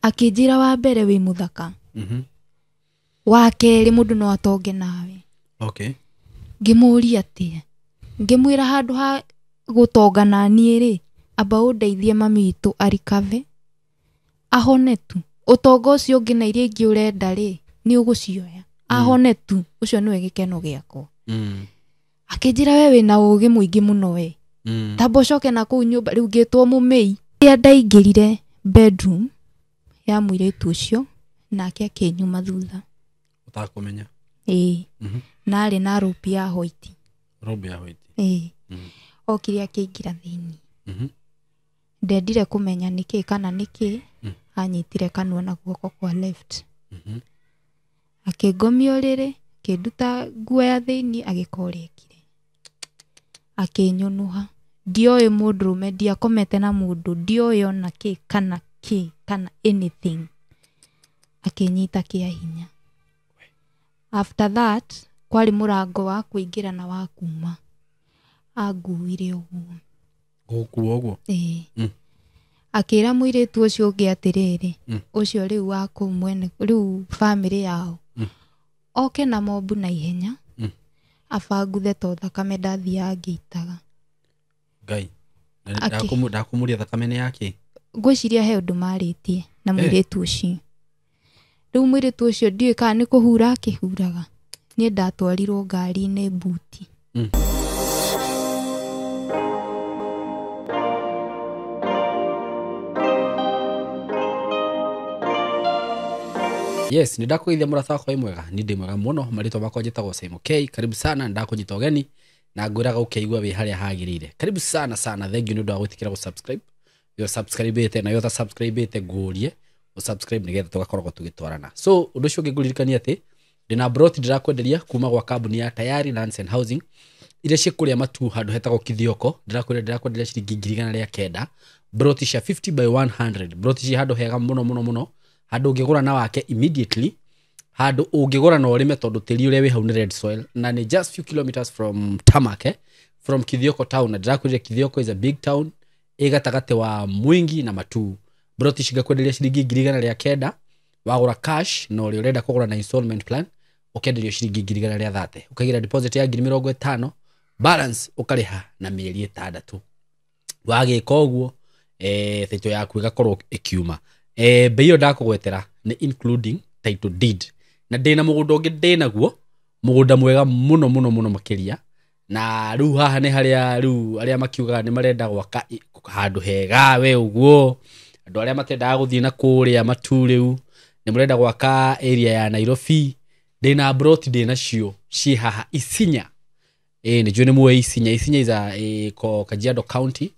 Akĩnjĩra wa mbere wĩ mũthaka, wa kerĩ mũndũ no atonge nawe. Okay. Ngĩmũria atĩa, ngĩmwĩra handũ ha gũtonga na niĩ rĩ, amba ũndeithie mami witũ arikave ahone tu, ũtonga ũcio ũngĩ na iria ingĩ ũrenda rĩ, nĩ ũgũcioya, ahone tu, ũcio nĩwe gĩkeno gĩakwa. Akĩnjĩra we wĩna ũgĩ mũingĩ mũno we, tamba ũcoke na kũu nyũmba. Rĩu ngĩtwo mũmĩi. Rĩrĩa ndaingĩrire bedroom ya mũirĩtu ũcio, nake akĩnyuma thutha. Ũtakũmenya. Ĩĩ. Na arĩ na rope ya white. Robe ya white. Ĩĩ. Okire akĩingĩra thĩinĩ. Ndendire kũmenya nĩkĩ kana nĩkĩ. Anyitire kanua na guoko kwa left, akĩngomia ũrĩrĩ, akĩnduta nguo ya thĩinĩ, agĩka ũrĩa ekire, akĩnyũnũha. Ndioĩ mũndũrũme, ndiakomete na mũndũ, ndioĩ ona kĩ kana kĩ kana anything. Akĩnyita kĩa hinya. After that kwarĩ mũrango wa kũingĩra na wa kuma, anguire ũguo. Gũkua ũguo. Ĩĩ. Akĩra mũirĩtu ũcio ũngĩ atĩrĩrĩ, ũcio rĩu wa kũu mwene rĩu bamĩrĩ yao, oke na mobu na ihenya, abanguthe to thakame ndathiaga ngĩitaga. Ngai. Na ndakũmũria thakame nĩ yake. Ngwĩciria he ũndũ marĩtie na mũirĩtu ũcio. Rĩu mũirĩtu ũcio ndiũĩ kana nĩ kũhura akĩhuraga, niĩ ndatwarirwo ngari-inĩ mbuti. Yes, nĩ ndakũgeithia mũrata wakwa, wĩ mwega? Ni ndĩ mwega mũno. Marĩtwa makwa njĩtagwo Simon K. Karibu sana, nĩ ndakũnyita ũgeni na ngwĩraga ũkeigua wĩ harĩa hagĩrĩire. Karibu sana sana, thank you nĩ ũndũ wa gwĩtĩkĩra gũ-subscribe. Yo subscribe na yo subscribe ngũrie subscribe nĩgetha tũgakoragwo tũgĩtwarana. So ũndũ ũcio ũngĩ ngũririkania atĩ ndĩna broti ndĩrakwenderia kuma gwa kambuni ya Tayari Lands and Housing iria ciĩ kũrĩa Matu, handũ hetagwo Kithioko. Ndĩrakwĩra ndĩrakwenderia ciringi 109,000, broti cia 50 by 100, broti ci handũ hega mũno mũno mũno, handũ ũngĩgũra na wake immediately, handũ ũngĩgũra na ũrĩme tondũ tĩri ũrĩa wĩ hau nĩ red soil, na nĩ just few kilometers from tarmac, from Kithioko town. Na ndĩrakwĩrire Kithioko is a big town ĩ gatagatĩ wa Mwingi na Matuu. Broti ici ngakwenderia ciringi 109,000 wagũra cash, na ũrĩa ũrenda kũgũra na installment plan ũkenderio ciringi 130,000, ũkaigĩra deposit ya 50,000, balance ũkarĩha na mĩeri 6. Wagĩka ũguo, title yaku ĩgakorwo ĩkiuma. Bei ĩyo ndakũgwetera nĩ including title deed. Na ndĩna mũgũnda ũngĩ ndĩnaguo, mũgũnda mwega mũno mũno mũno makĩria. Na rĩu haha nĩ harĩa rĩu arĩa makiugaga nĩ marenda gwaka handũ hega we ũguo, andũ arĩa matendaga gũthiĩ na kũrĩa Matu, rĩu nĩ mũrenda gwaka area ya Nairobi, ndĩna broti ndĩnacio ciĩ haha Isinya. Ĩ nĩ njũĩ nĩ mũĩ Isinya. Isinya is a ko Kajiado County,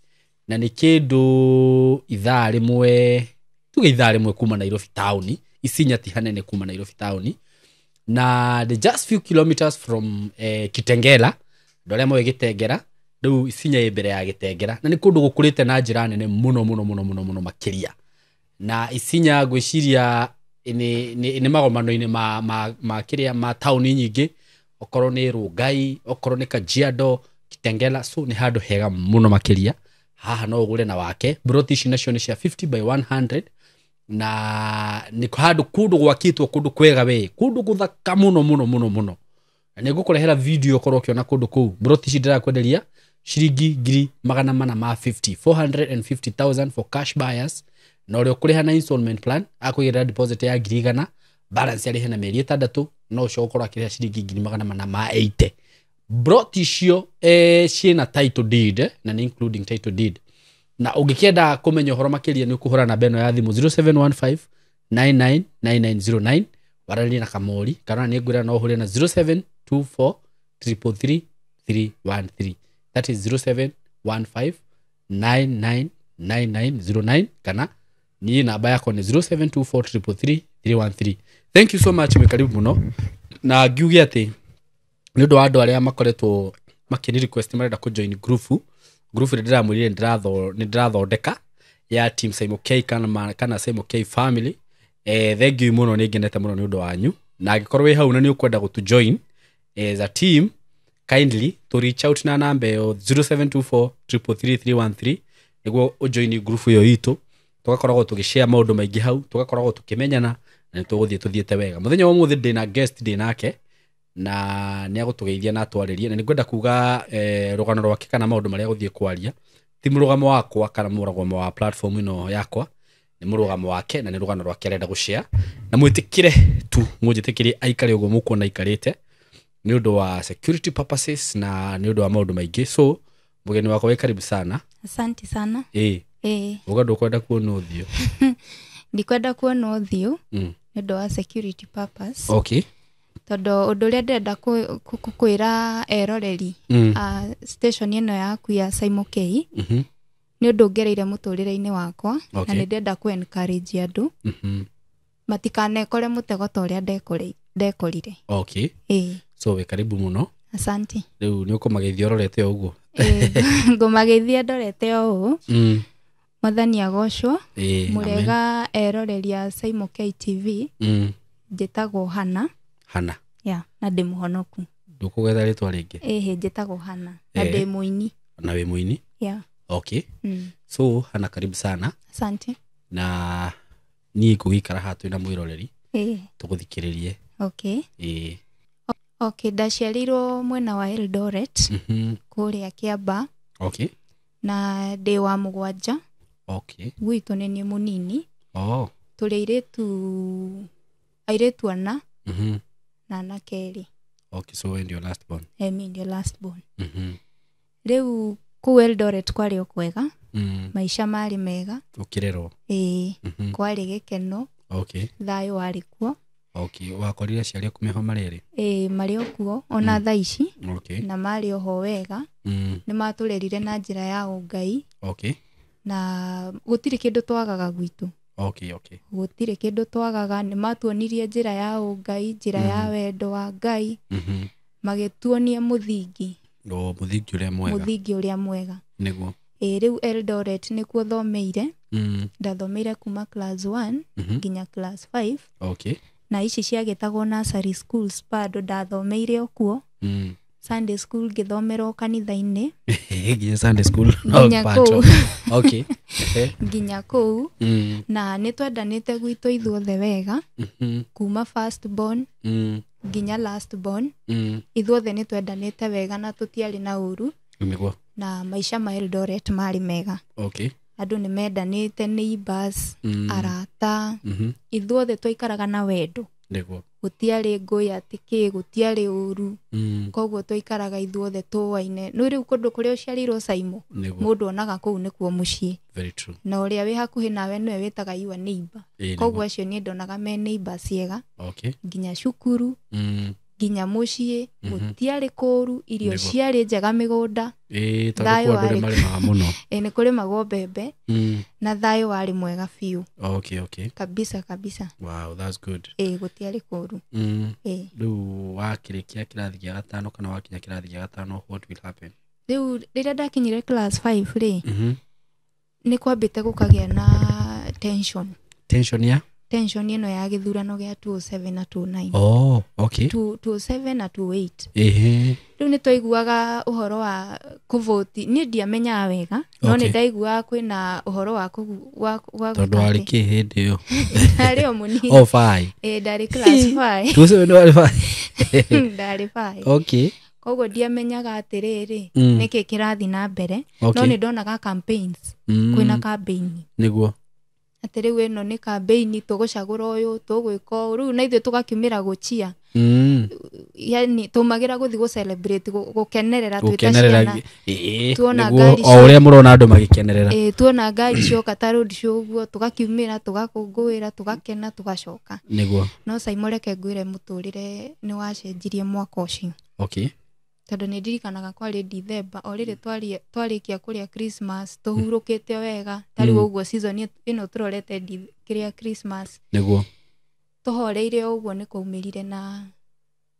na nĩ kĩndũ ithaa rĩmwe, tuge ithaa rĩmwe kuma Nairobi town. Isinya ti hanene kuma Nairobi town, na the just few kilometers from Kitengela. Andũ arĩa moĩ Gĩtengera, rĩu Isinya ĩ mbere ya Gĩtengera, na nĩ kũndũ gũkũrĩte na njĩra nene mũno mũno mũno mũno mũno makĩria. Na Isinya ngwĩciria nĩ magomano-inĩ ma kĩrĩa ma taũni nyingĩ, okorwo nĩ Rongai, okorwo nĩ Kajiado, Kitengela. So nĩ handũ hega mũno makĩria. Haha no ũgũre na wake. Broti ici nacio nĩ cia 50 by 100, na nĩ handũ kũndũ gwakĩtwo kũndũ kwega we, kũndũ gũthaka mũno mũno mũno mũno, na nĩ ngũkũrehera video ũkorwo ũkĩona kũndũ kũu. Broti ici ndĩrakwenderia ciringi 450,000, 450,000 for cash buyers, na ũrĩa ũkũrĩha na installment plan akũigĩrĩra deposit ya 100,000, balance arĩhe na mĩeri 6, no ũcio ũkorwo akĩrĩha ciringi 480,000. Broti icio ciĩna title deed, na nĩ including title deed. Na ũngĩkĩenda kũmenya ũhoro makĩria, nĩ ũkũhũra namba ĩno ya thimũ 0715 999909, waranĩrie na Kamori, kana nĩ ngwĩra no ũhũre na 0724 333 313, that is 0715 999909, kana niĩ namba yakwa nĩ 0724 333 313. Thank you so much, mwĩ karibu mũno. Na ngiuge atĩ nĩ ũndũ wa andũ arĩa makoretwo makĩni request marenda kũ join group, group ĩrĩa ndĩramwĩrire nĩ ndĩrathondeka ya team Simon K kana Simon K family, thank you mũno, nĩ ngenete mũno nĩ ũndũ wanyu. Na angĩkorwo wĩ hau na nĩ ũkwenda gũtũ join as a team, kindly to reach out na namba ĩyo 0724 333 313 nĩguo ũjoin group ĩyo itũ. Tũgakoragwo tũgĩshare maũndũ maingĩ hau, tũgakoragwo tũkĩmenyana na nĩ tũgũthiĩ tũthiĩte wega. Mũthenya wa ũmũthĩ ndĩna guest ndĩ nake na nĩ agũtũgeithia na atwarĩrie, na nĩ ngwenda kuga rũgano rwake kana maũndũ marĩa agũthiĩ kwaria ti mũrũgamo wakwa kana mũrũgamo wa platform ĩno yakwa, nĩ mũrũgamo wake na nĩ rũgano rwake arenda gũshare, na mwĩtĩkĩre tu, mũnjĩtĩkĩrie aikare ũguo mũkuona aikarĩte nĩ ũndũ wa security purposes na nĩ ũndũ wa maũndũ maingĩ. So mũgeni wakwa wĩ karibu sana. Asante sana. Ĩĩ. Ĩĩ. Uga ndũkwenda kuona ũthiũ. Ndikwenda kuona ũthiũ nĩ ũndũ wa security purpose. Okay. Tondũ ũndũ ũrĩa ndĩrenda kwĩra eroreri a station ĩno yaku ya Saimo K nĩ ũndũ ngereire mũtũrĩre-inĩ wakwa na nĩ ndĩrenda kũ encourage andũ matikanekore mũtego ta ũrĩa ndekorire. Okay. Ĩĩ. So wĩ karibu mũno. Asante. Rĩu nĩ ũkũmageithia ũrorete o ũguo? Ĩĩ, ngũmageithia ndorete o ũũ. Mwathani agocwo. Ĩĩ, amen. Mũrega eroreri a Saimo K TV. Njĩtagwo Hana. Hana. Yeah, na ndĩ mũhonoku. Ndũkũgetha rĩtwa rĩngĩ? Ĩhĩ, njĩtagwo Hana na ndĩ mũini. Na wĩ mũini? Yeah. Okay. So Hana, karibu sana. Asante. Na niĩ ngũgĩikara haha twĩna mwĩroreri. Ĩĩ. Tũgũthikĩrĩrie. Okay. Ĩĩ. Okay, ndaciarĩirwo mwena wa Eldoret kũrĩa Kĩamba. Okay. Na ndĩ wa mũgwanja. Okay. Gwitũ nĩ niĩ mũnini. Oh. Tũrĩ airĩtu ana na anake erĩ. Okay, so we ndio last born. Mi ndio last born. Rĩu kũu Eldoret kwarĩ o kwega. Maica marĩ mega. Ũkĩrerwo. Ĩĩ. Kwarĩ gĩkeno. Okay. Thayũ warĩ kuo. Okay, wakorire aciari aku meho marĩ erĩ? Ĩĩ, marĩ o kuo ona thaa ici. Okay. Na marĩ oho wega. Nĩ matũrerire na njĩra ya ũngai. Okay. Na gũtirĩ kĩndũ twagaga gwitũ. Okay, okay. Gũtirĩ kĩndũ twagaga, nĩ matuonirie njĩra ya ũngai, njĩra ya wendo wa Ngai. Magĩtuonia mũthingi. O, mũthingi ũrĩa mwega. Mũthingi ũrĩa mwega. Nĩguo. Ĩĩ, rĩu Eldoret nĩkuo thomeire. Ndathomeire kuma class 1 nginya class 5. Okay. Na ici ciagĩtagwo nursery schools bado ndathomeire o kuo. Sunday school ngĩthomera o kanitha-inĩ. Nginya Sunday school. Nginya kũu. Okay. Nginya kũu. Na nĩ twendanĩte gwitũ ithuothe wega. Kuma first born nginya last born. Ithuothe nĩ twendanĩte wega na tũtiarĩ na ũru. Nĩguo. Na maica ma Eldoret marĩ mega. Okay. Andũ nĩ mendanĩte, neighbors, arata. Ithuothe twaikaraga na wendo. Nĩguo. Gũtiarĩ ngũĩ atĩ kĩ, gũtiarĩ ũru. Koguo twaikaraga ithuothe tũaine. No rĩu kũndũ kũrĩa ũciarĩirwo Saimo, mũndũ onaga kũu nĩkuo mũciĩ. Very true. Na ũrĩa wĩ hakuhĩ nawe nĩwe wĩtaga your neighbor. Koguo acio niĩ ndonaga me neighbors ega. Okay. Nginya cukuru, nginya mũciĩ, gũtiarĩ kũũru, irio ciarĩ njega mĩgũnda. Ĩĩ, tondũ kũu andũ nĩ marĩmaga mũno. Ĩĩ, nĩ kũrĩmagwo mbembe. Na thayũ warĩ mwega biũ. Okay, okay. Kabisa, kabisa. Wow, that's good. Ĩĩ, gũtiarĩ kũũru. Ĩĩ. Rĩu wakĩrĩkia kĩrathi gĩa gatano kana wakinya kĩrathi gĩa gatano, what will happen? Rĩu rĩrĩa ndakinyire class 5 rĩ, nĩ kwambĩte gũkagĩa na tension. Tension ya? Tension ĩno ya gĩthurano gĩa 207 na 29. Oh, okay. 207 na 28. Ehe. Rĩu nĩ twaiguaga ũhoro wa kũvoti. Niĩ ndiamenyaga wega, no nĩ ndaiguaga kwĩna ũhoro wa Tondũ warĩ kĩ hĩndĩ ĩyo? Ndarĩ o mũnini. Oh, five. Ĩĩ, ndarĩ class 5. 207 nĩ warĩ 5. Ndarĩ 5. Okay. Koguo ndiamenyaga atĩrĩrĩ, nĩkĩ kĩrathiĩ na mbere, no nĩ ndonaga campaigns. Kwĩna campaign. Nĩguo. Atĩ rĩu ĩno nĩ campaign, tũgũcagũra ũyũ, tũgwĩka ũũ. Rĩu na ithuĩ tũgakiumĩra gũchia. Yani tũmagĩra gũthiĩ gũ celebrate, gũkenerera twĩ ta ciana. Tuona ngari o ũrĩa mũrona andũ magĩkenerera. Ĩĩ, tuona ngari cioka ta road show ũguo, tũgakiumĩra, tũgakũngũĩra, tũgakena, tũgacoka. Nĩguo. No Saimo reke ngwĩre mũtũrĩre nĩ wacenjirie mwaka ũcio. Okay. Tondũ nĩ ndirikanaga kwarĩ December, o rĩrĩ twarĩkia kũrĩa Christmas, tũhurũkĩte wega, ta rĩu ũguo season ĩno tũrorete kĩrĩa Christmas. Nĩguo. Tũhoreire ũguo nĩ kwaumĩrire na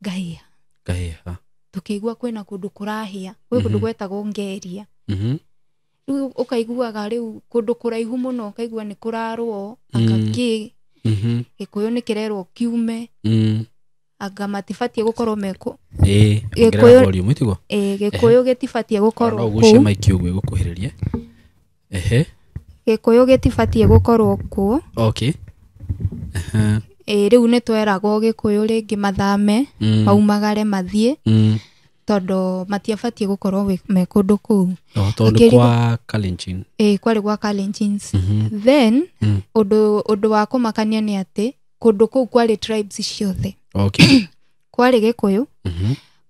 ngahĩha. Ngahĩha. Tũkĩigua kwĩna kũndũ kũrahĩa, gwĩ kũndũ gwetagwo Ngeria. Rĩu ũkaiguaga rĩu kũndũ kũraihu mũno, ũkaigua nĩ kũrarũo, anga kĩ, Gĩkũyũ nĩ kĩrerwo kiume. Anga matibatiĩ gũkorwo meko. Ĩĩ, ongerera volume, ĩtiguo? Ĩĩ, Gĩkũyũ gĩtibatiĩ gũkorwo No ũgucie kũu. mic ũguo ĩgũkuhĩrĩrie. Ehe. Gĩkũyũ gĩtibatiĩ gũkorwo kuo. Okay. Aha. Ĩ rĩu nĩ tweragwo Gĩkũyũ rĩngĩ mathame, maumagare mathiĩ, tondũ matiabatiĩ gũkorwo me kũndũ kũu. Oh, tondũ kwa Kalenjin. Ĩ, kwarĩ gwa Kalenjins. Then ũndũ wa kũmakania nĩ atĩ kũndũ kũu kwarĩ tribes ciothe. Okay. Kwarĩ Gĩkũyũ,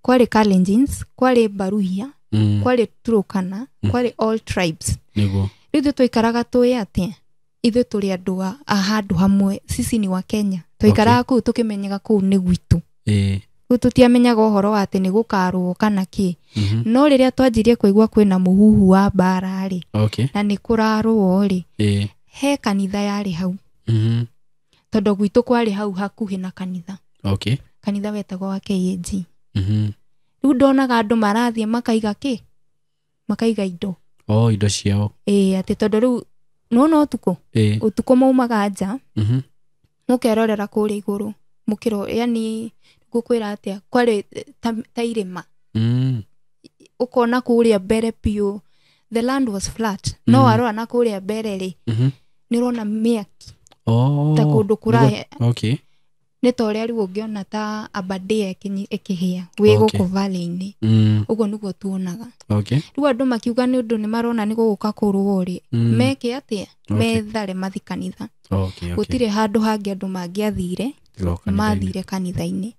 kwarĩ Kalenjins, kwarĩ Baruhia, kwarĩ Turkana, kwarĩ all tribes. Nĩguo. Rĩu ithuĩ twaikaraga tũĩ atĩa? Ithuĩ tũrĩ andũ a handũ hamwe, sisi ni wa Kenya. Twaikaraga kũu tũkĩmenyaga kũu nĩ gwitũ. Rĩu tũtiamenyaga ũhoro wa atĩ nĩ gũkarũo kana kĩ. No rĩrĩa twanjirie kũigua kwĩna mũhuhu wa mbara rĩ, na nĩ kũrarũo rĩ, he kanitha yarĩ hau. Tondũ gwitũ kwarĩ hau hakuhĩ na kanitha. Kanitha wetagwo wa KAG. Rĩu ndonaga andũ marathiĩ makaiga kĩ? Makaiga indo. Oh, indo ciao. Ĩĩ, atĩ tondũ rĩu nĩwona ũtukũ? Ũtukũ maumaga nja, mũkerorera kũrĩa igũrũ. Mũkĩro, yani ngũkwĩra atĩa, kwarĩ ta irĩma. Ũkona kũrĩa mbere biũ, the land was flat. No warora na kũrĩa mbere rĩ, nĩ ũrona mĩaki. Ta kũndũ kũraya. Nĩ ta ũrĩa rĩu ũngĩona ta Aberdare ĩkĩhĩa wĩ gũkũ valley-inĩ. Ũguo nĩguo tuonaga. Rĩu andũ makiuga nĩ ũndũ nĩ marona nĩ gũgũka kũrũo rĩ, meke atĩa? Methare mathi kanitha. Gũtirĩ handũ hangĩ andũ mangĩathire, mathire kanitha-inĩ.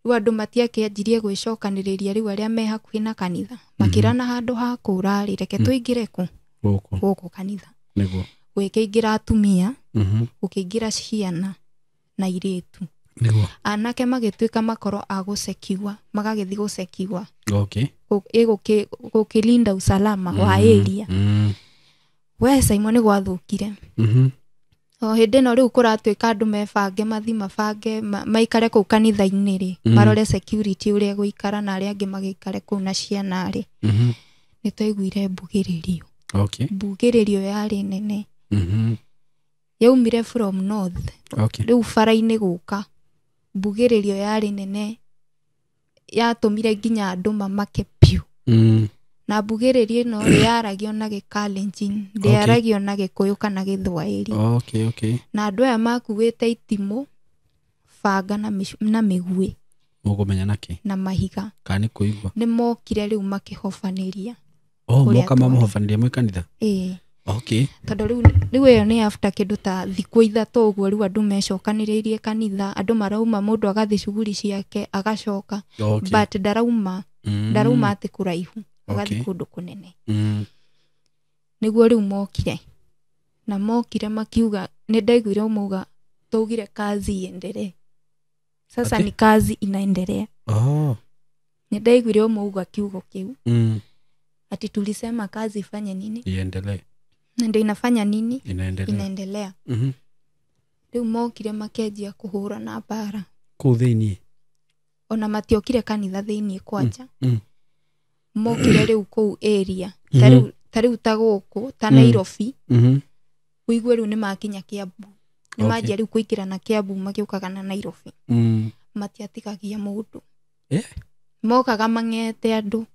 Rĩu andũ matiakĩanjirie gwĩcokanĩrĩria rĩu arĩa me hakuhĩ na kanitha. Makĩrana handũ ha kũra rĩ, reke tũingĩre kũ? Gũkũ kanitha. Nĩguo. Gũkĩingĩra atumia, gũkĩingĩra ciana na airĩtu. Nĩguo. Anake magĩtuĩka makoro a gũcekiwa, magagĩthiĩ gũcekiwa. Gũkĩlinda usalama wa area. We Simon nĩ gwathũkire. O hĩndĩ ĩno rĩu kũratuĩka andũ mebange, mathi mabange, maikare kũu kanitha-inĩ rĩ, marore security ũrĩa gũikara na arĩa angĩ magĩikare kũu na ciana rĩ. Nĩ twaiguire mbugĩrĩrio. Mbugĩrĩrio yarĩ nene. Yaumire from north. Rĩu bara-inĩ gũka. Mbugĩrĩrio yarĩ nene. Yatũmire nginya andũ mamake biũ. Na mbugĩrĩrio ĩno rĩ, yaragio na Gĩkalenjin, ndĩaragio na Gĩkũyũ kana Gĩthwaĩri. Na andũ aya makuĩte itimũ, banga na mĩguĩ. Mũkũmenya nakĩ? Na mahiga. Kana nĩ kũigua? Nĩ mokire rĩu makĩhobanĩria. Oh, Kũrĩa moka twarĩ. mamũhobanĩria mwĩ kanitha? Ĩĩ. Tondũ rĩu ĩyo nĩ after kĩndũ ta thikũ ithatũ ũguo rĩu andũ mecokanĩrĩirie kanitha, andũ marauma, mũndũ agathiĩ shughuli ciake agacoka. But ndarauma atĩ kũraihu, agathiĩ kũndũ kũnene. Nĩguo rĩu mokire. Na mokire makiuga, nĩ ndaiguire ũmauga, twaugire kazi iendelee. Sasa ni kazi inaendelea. Nĩ ndaiguire ũmauga kiugo kĩu. Ati tulisema kazi ifanye nini? Iendelee. Na ndio inafanya nini? Inaendelea. Inaendelea. Rĩu mokire makenjia kũhũra na mbara. Kũu thĩiniĩ? Ona matiokire kanitha thĩiniĩ kwanja. Mokire rĩu kũu area. Ta rĩu ta gũkũ, ta Nairobi. Ũigue rĩu nĩ makinya Kiambu. Nĩ manjia rĩu kũingĩra na Kiambu magĩũkaga na Nairobi. Matiatigagia mũndũ. Mokaga mang'ete andũ.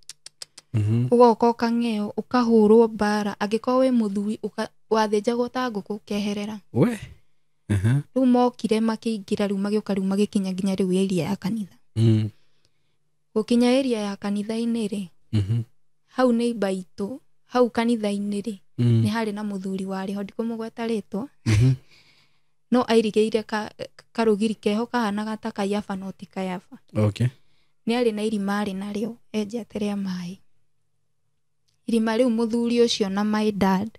Ũgoka ũkang'eo, ũkahũrwo mbara. Angĩkorwo wĩ mũthuri, wathĩnjagwo ta ngũkũ ũkeherera. We. Rĩu mokire makĩingĩra rĩu magĩũka rĩu magĩkinya nginya rĩu area ya kanitha. Gũkinya area ya kanitha-inĩ rĩ, hau nĩ imba itũ, hau kanitha-inĩ rĩ, nĩ harĩ na mũthuri warĩ ho, ndikũmũgweta rĩtwa. No airigĩire karũgiri keho kahanaga ta Kaiafa no ti Kaiafa. Nĩ arĩ na irima arĩ narĩo, enjete rĩa maĩ. Irima rĩu mũthuri ũcio na my dad,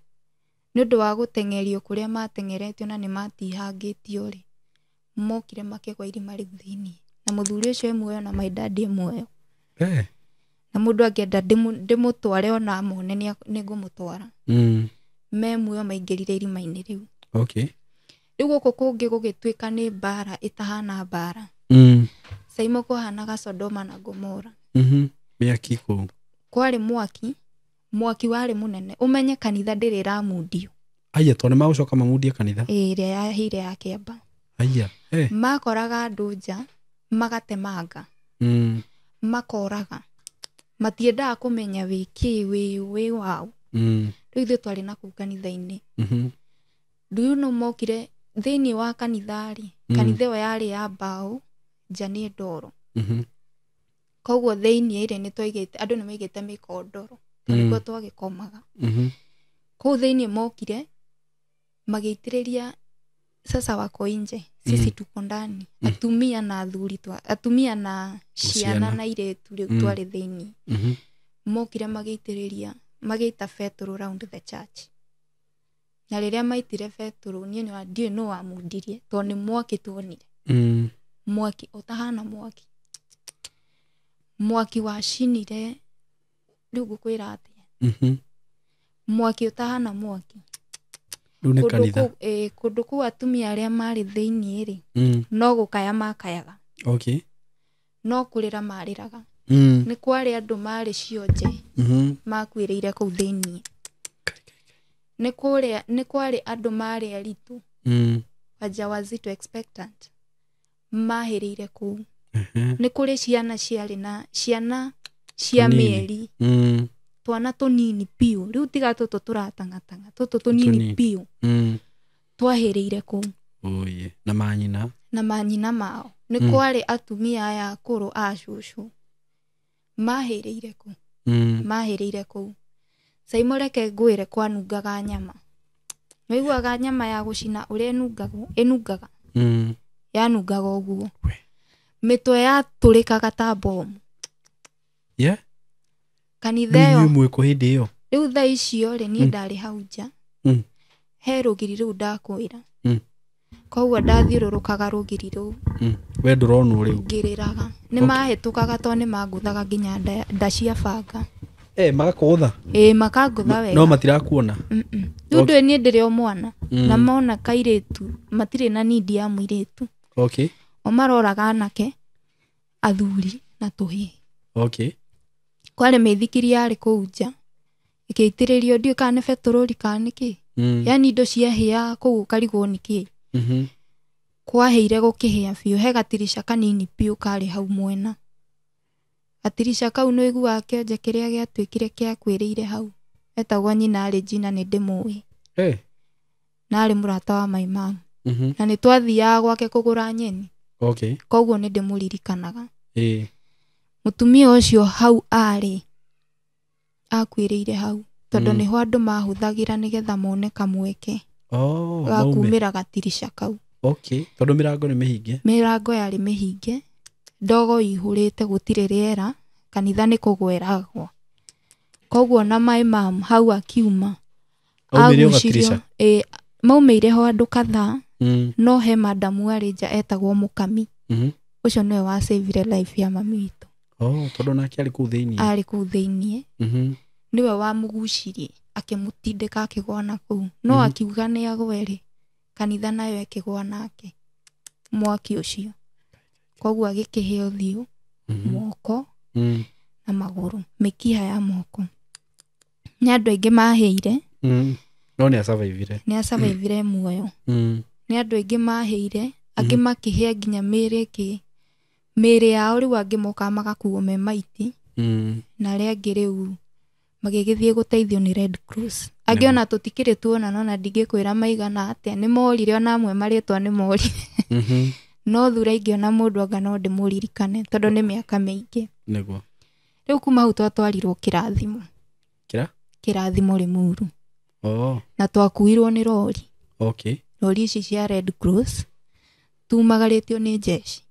nĩ ũndũ wa gũteng'erio kũrĩa mateng'eretio na nĩ matihangĩtio rĩ, mokire makĩgwa irima rĩu thĩiniĩ. Na mũthuri ũcio e muoyo na my dad e muoyo. Na mũndũ angĩenda ndĩmũtware ona amone nĩ ngũmũtwara. Me muoyo maingĩrire irima-inĩ rĩu. Rĩu gũkũ kũngĩ gũgĩtuĩka nĩ mbara ĩtahana mbara. Saimo kwahanaga Sodoma na Gomora. Mĩaki kũu. Kwarĩ mwaki, mwaki warĩ mũnene. Ũmenye kanitha ndĩrĩ ĩramundio. Aya, tondũ nĩmagũcoka mamundie kanitha? Ĩĩ, ĩrĩa yahĩire ya Kĩamba. Aya, Makoraga andũ nja, magatemanga. Makoraga. Matiendaga kũmenya wĩ kĩ, wĩ waũ. Rĩu ithuĩ twarĩ na kũu kanitha-inĩ. Do you know mokire thĩinĩ wa kanitha rĩ, kanitha ĩyo yarĩ ya mbaũ, nja nĩ ndoro. Koguo thĩinĩ rĩ, nĩ twaigĩte, andũ nĩ maigĩte mĩkondoro tondũ nĩkuo twagĩkomaga. Kũu thĩinĩ mokire magĩitĩrĩria, sasa wako nje, sisi tuko ndani, atumia na athuri twa, atumia na ciana Ciana. na airĩtu rĩu twarĩ thĩinĩ. Mokire magĩitĩrĩria, magĩita betũrũ round the church. Na rĩrĩa maitire betũrũ, niĩ nĩ ndiũĩ nũ wamundirie tondũ nĩ mwaki tuonire. Mwaki ũtahana mwaki, mwaki wacinire, rĩu ngũkwĩra atĩa, mwaki ũtahana mwaki. Rĩu nĩ Kũndũ kanitha. kũu, kũndũ kũu atumia arĩa marĩ thĩinĩ rĩ, no gũkaya makayaga, no kũrĩra marĩraga. Nĩ kwarĩ andũ marĩ cionje makuĩrĩire kũu thĩinĩ. Nĩ kũrĩa, nĩ kwarĩ andũ marĩ aritũ, wajawazito, expectant, mahĩrĩire kũu. Nĩ kũrĩ ciana ciarĩ na ciana cia Tũnini. mĩeri, twana tũnini biũ, rĩu tiga tũtũ tũratang'atang'a, tũtũ tũnini Tũnini. biũ twahĩrĩire kũu. Oye, na manyina. Na manyina mao. Nĩ kwarĩ atumia aya akũrũ a cũcũ mahĩrĩire kũu. Mahĩrĩire kũu. Caimo, reke ngwĩre, kwanungaga nyama. Nĩũiguaga nyama ya gũcina ũrĩa ĩnungagwo, ĩnungaga? Yanungaga ũguo. We. Mĩtwe yatũrĩkaga ta bomu. Kanitha Rĩu ĩyo inyuĩ mwĩkũ hĩndĩ ĩyo? Rĩu thaa icio rĩ, niĩ ndarĩ hau nja. He rũgiri rũu ndakwĩra. Koguo ndathiũrũrũkaga rũgiri rũu. We ndũronwo rĩu. Ngĩrĩraga. Nĩ mahĩtũkaga tondũ nĩ mangũthaga nginya nda cia banga. Eh, magakũgũtha? Ĩĩ, makangũtha wega. No matirakuona? Rĩu ndũĩ niĩ ndĩrĩ o mwana. Na mona kairĩtu, matirĩ na need ya mũirĩtu. O maroraga anake, athuri na tũhĩĩ. Kwarĩ mĩithikiri yarĩ kũu nja ĩkĩitĩrĩrio, ndiũĩ kana nĩ betũrũri kana nĩ kĩ. Yani indo ciahĩaga kũu ũkarigwo nĩ kĩ. Kwahĩire gũkĩhĩa biũ. He gatirica kanini biũ karĩ hau mwena. Gatirica kau nĩ ũiguaga kĩonje kĩrĩa gĩatuĩkire kĩakuĩrĩire hau. Etagwo nyina Regina, nĩ ndĩmũĩ. Na arĩ mũrata wa my mom. Na nĩ twathiaga gwake kũgũra nyeni. Koguo nĩ ndĩmũririkanaga. Mũtumia ũcio hau arĩ akuĩrĩire hau tondũ nĩho andũ mahũthagĩra nĩgetha mone kamweke Oh, ga maume. kumĩra gatirica kau. Okay. Tondũ mĩrango nĩ mĩhinge. Mĩrango yarĩ mĩhinge, ndogo ihũrĩte, gũtirĩ rĩera, kanitha nĩ kũgweragwo. Koguo na my mom hau akiuma, Aumĩre o agucirio, gatirica. ĩ, maumĩire ho andũ kadhaa. No he madamu arĩ nja etagwo Mũkami. Ũcio nĩwe wasavire life ya mami witũ. Oh, tondũ nake arĩ kũu thĩinĩ. Arĩ kũu thĩiniĩ. Nĩwe wamũgucirie akĩmũtindĩka akĩgwa na kũu, no akiuga nĩ agwe rĩ, kanitha nayo ĩkĩgwa nake mwaki ũcio. Koguo agĩkĩhĩa ũthiũ, moko na magũrũ, mĩkiha ya moko. Nĩ andũ aingĩ mahĩire. No nĩ asurvivire. Nĩ asurvivire muoyo. Nĩ andũ aingĩ mahĩire, angĩ makĩhĩa nginya mĩĩrĩ ĩkĩ mĩĩrĩ yao, rĩu angĩ mokaga magakuo me maiti. Na arĩa angĩ rĩu magĩgĩthiĩ gũteithio nĩ Red Cross. Angĩ ona tũtikĩrĩ tuona, na ndingĩkwĩra maigana atĩa, nĩ morire, ona amwe marĩtwa nĩ morire. No thura ingĩona mũndũ anga no ndĩmũririkane tondũ nĩ mĩaka mĩingĩ. Nĩguo. Rĩu kuma hau twatwarirwo Kĩrathimo. Kĩra? Kĩrathimo Limuru. Oh. Na twakuirwo nĩ rori. Rori ici cia Red Cross tumagarĩtio nĩ jeshi.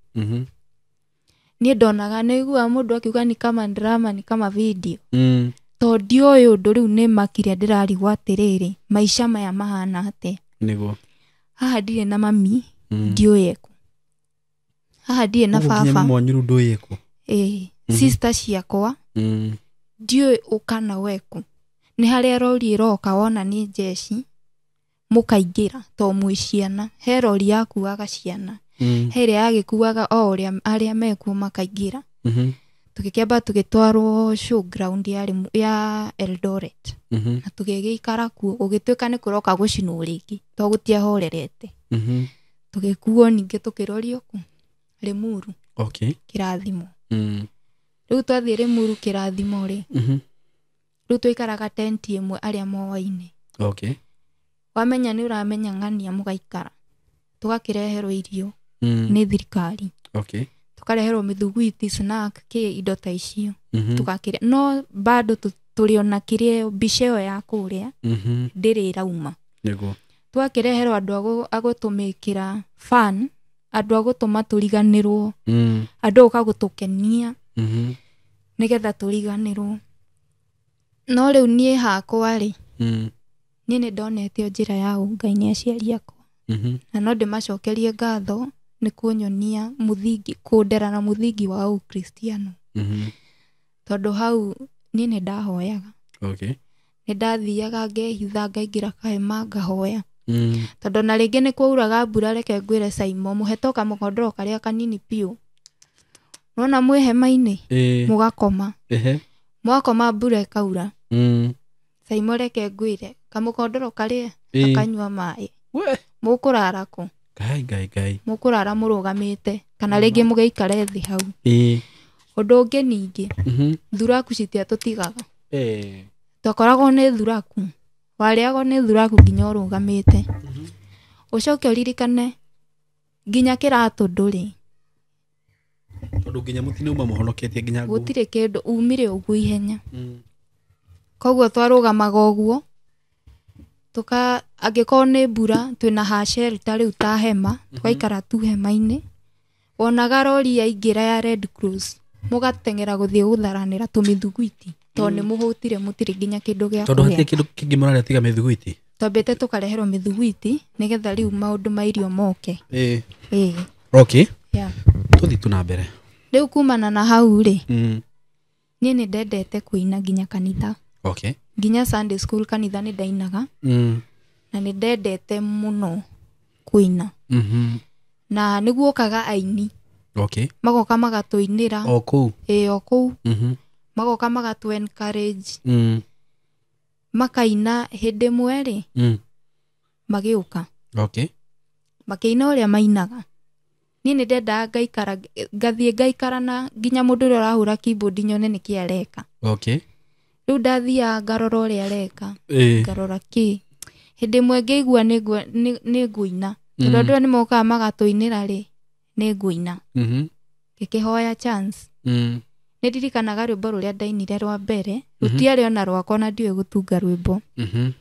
Niĩ ndonaga, nĩ iguaga mũndũ akiuga ni kama drama, ni kama video. Tondũ ndioĩ ũndũ, rĩu nĩ makire ndĩrarigwo atĩrĩrĩ, maica maya mahana atĩa? Nĩguo. Haha ndirĩ na mami, ndiũĩ ekũ. Haha ndirĩ na Ũguo nginya baba. mami wanyu rĩu ndũĩ ekũ? Ĩĩ, sister ciakwa ndiũĩ ũkana wekũ. Nĩ harĩa rori ĩroka wona nĩ jeshi mũkaingĩra to mwĩ ciana. He rori yakuaga ciana. He ĩrĩa yagĩkuaga o ũrĩa arĩa mekuo makaingĩra. Tũgĩkĩamba tũgĩtwarwo showground yarĩ ya Eldoret. Na tũgĩgĩikara kuo, gũgĩtuĩka nĩ kũroka gũcinwo rĩngĩ to gũtiahorerete. Tũgĩkuo ningĩ tũkĩrorio kũ? Limuru. Kĩrathimo. Rĩu twathiĩ Limuru Kĩrathimo rĩ, Rĩu twaikaraga tenti ĩmwe arĩa moaine. Okay. Wamenya nĩ ũramenya ng'ania mũgaikara. Tũgakĩreherwo irio Mm. nĩ thirikari. Okay. Tũkareherwo mĩthuguiti, snack, kĩ indo ta icio. Mhm. Tũgakĩrĩa. No bado tũrĩ ona kĩrĩa mbica ĩyo ya kũrĩa Mhm. ndĩrĩ ĩrauma. Nĩguo. Twakĩreherwo andũ a gũtũmĩkĩra fun, andũ a gũtũma tũriganĩrwo, Mm. andũ a gũka gũtũkenia Mhm. nĩgetha tũriganĩrwo. No rĩu niĩ hakwa rĩ, Mm. niĩ nĩ ndonetio njĩra ya ũngai nĩ aciari akwa. Mhm. Na no ndĩmacokerie ngatho nĩ kũnyonia mũthingi, kũndera na mũthingi wa ũkristiano. Mhm. Tondũ hau niĩ nĩ ndahoyaga. Okay. Nĩ ndathiaga ngehitha ngaingĩra kahema ngahoya. Mm. Tondũ na rĩngĩ nĩ kwauraga mbura, reke ngwĩre Saimo, mũhetoka mũkondoro karĩa kanini biũ. Nona mwĩ hema-inĩ, Eh. mũgakoma. Ehe. Mwakoma mbura ĩkaura. Mm. Saimo reke ngwĩre, kamũkondoro karĩa Eh. akanyua maĩ. We. Mũkũrara kũ? Ngai ngai ngai. Mũkũrara mũrũgamĩte kana rĩngĩ mũgĩikare thĩ hau. Eh. Ũndũ ũngĩ ningĩ, Mhm. thuraku citiatũtigaga. Eh. Twakoragwo nĩ thuraku. Warĩagwo nĩ thuraku nginya ũrũgamĩte. Ũcoke ũririkane nginya kĩratũ ndũrĩ. Tondũ nginya mũtinauma mũhonoketie nginya nguo. Gũtirĩ kĩndũ, umire ũguo ihenya. Mm. Koguo twarũgamaga ũguo, tuka angĩkorwo nĩ mbura twĩna ha shelter rĩu ta hema, tũgaikara tu hema-inĩ. Wonaga rori yaingĩra ya Red Cross, mũgateng'era gũthiĩ gũtharanĩra tũmĩthuguiti tondũ nĩ mũhũtire mũtirĩ nginya kĩndũ gĩa Tondũ kũrĩa. hatirĩ kĩndũ kĩngĩ mũrarĩa tiga mĩthuguiti. Twambĩte tũkareherwo mĩthuguiti nĩgetha rĩu maũndũ ma irio moke. Eh. Ĩĩ. Okay. Yeah. Tũthiĩ tu na mbere. Rĩu kumana na hau rĩ, Mm. niĩ nĩ ndendete kũina nginya kanitha. Okay. Nginya Sunday school kanitha nĩ ndainaga. Mm. Na nĩ ndendete mũno kũina. Mhm. Na nĩguokaga aini. Okay. Magoka magatũinĩra. O kũu. Ĩĩ o kũu. Mhm. Magoka magatũ encourage. Mm. Makaina hĩndĩ ĩmwe rĩ, Mm. magĩũka. Okay. Makĩina ũrĩa mainaga. Niĩ nĩ ndendaga ngaikara, ngathiĩ ngaikara na nginya mũndũ ũrĩa ũrahũra keyboard nyone nĩkĩ areka. Okay. Rĩu ndathiaga ngarora ũrĩa areka. Eh. Ngarora kĩ. Hĩndĩ ĩmwe ngĩigua nĩ ngũina. Tondũ andũ aya nĩ mokaga magatũinĩra rĩ, nĩ ngũina. Mhm. Ngĩkĩhoya chance. Mm. Nĩ ndirikanaga rwĩmbo rũrĩa ndainire rwa mbere, rũtiarĩ ona rwakwa na ndiũĩ gũtunga rwĩmbo. Mhm.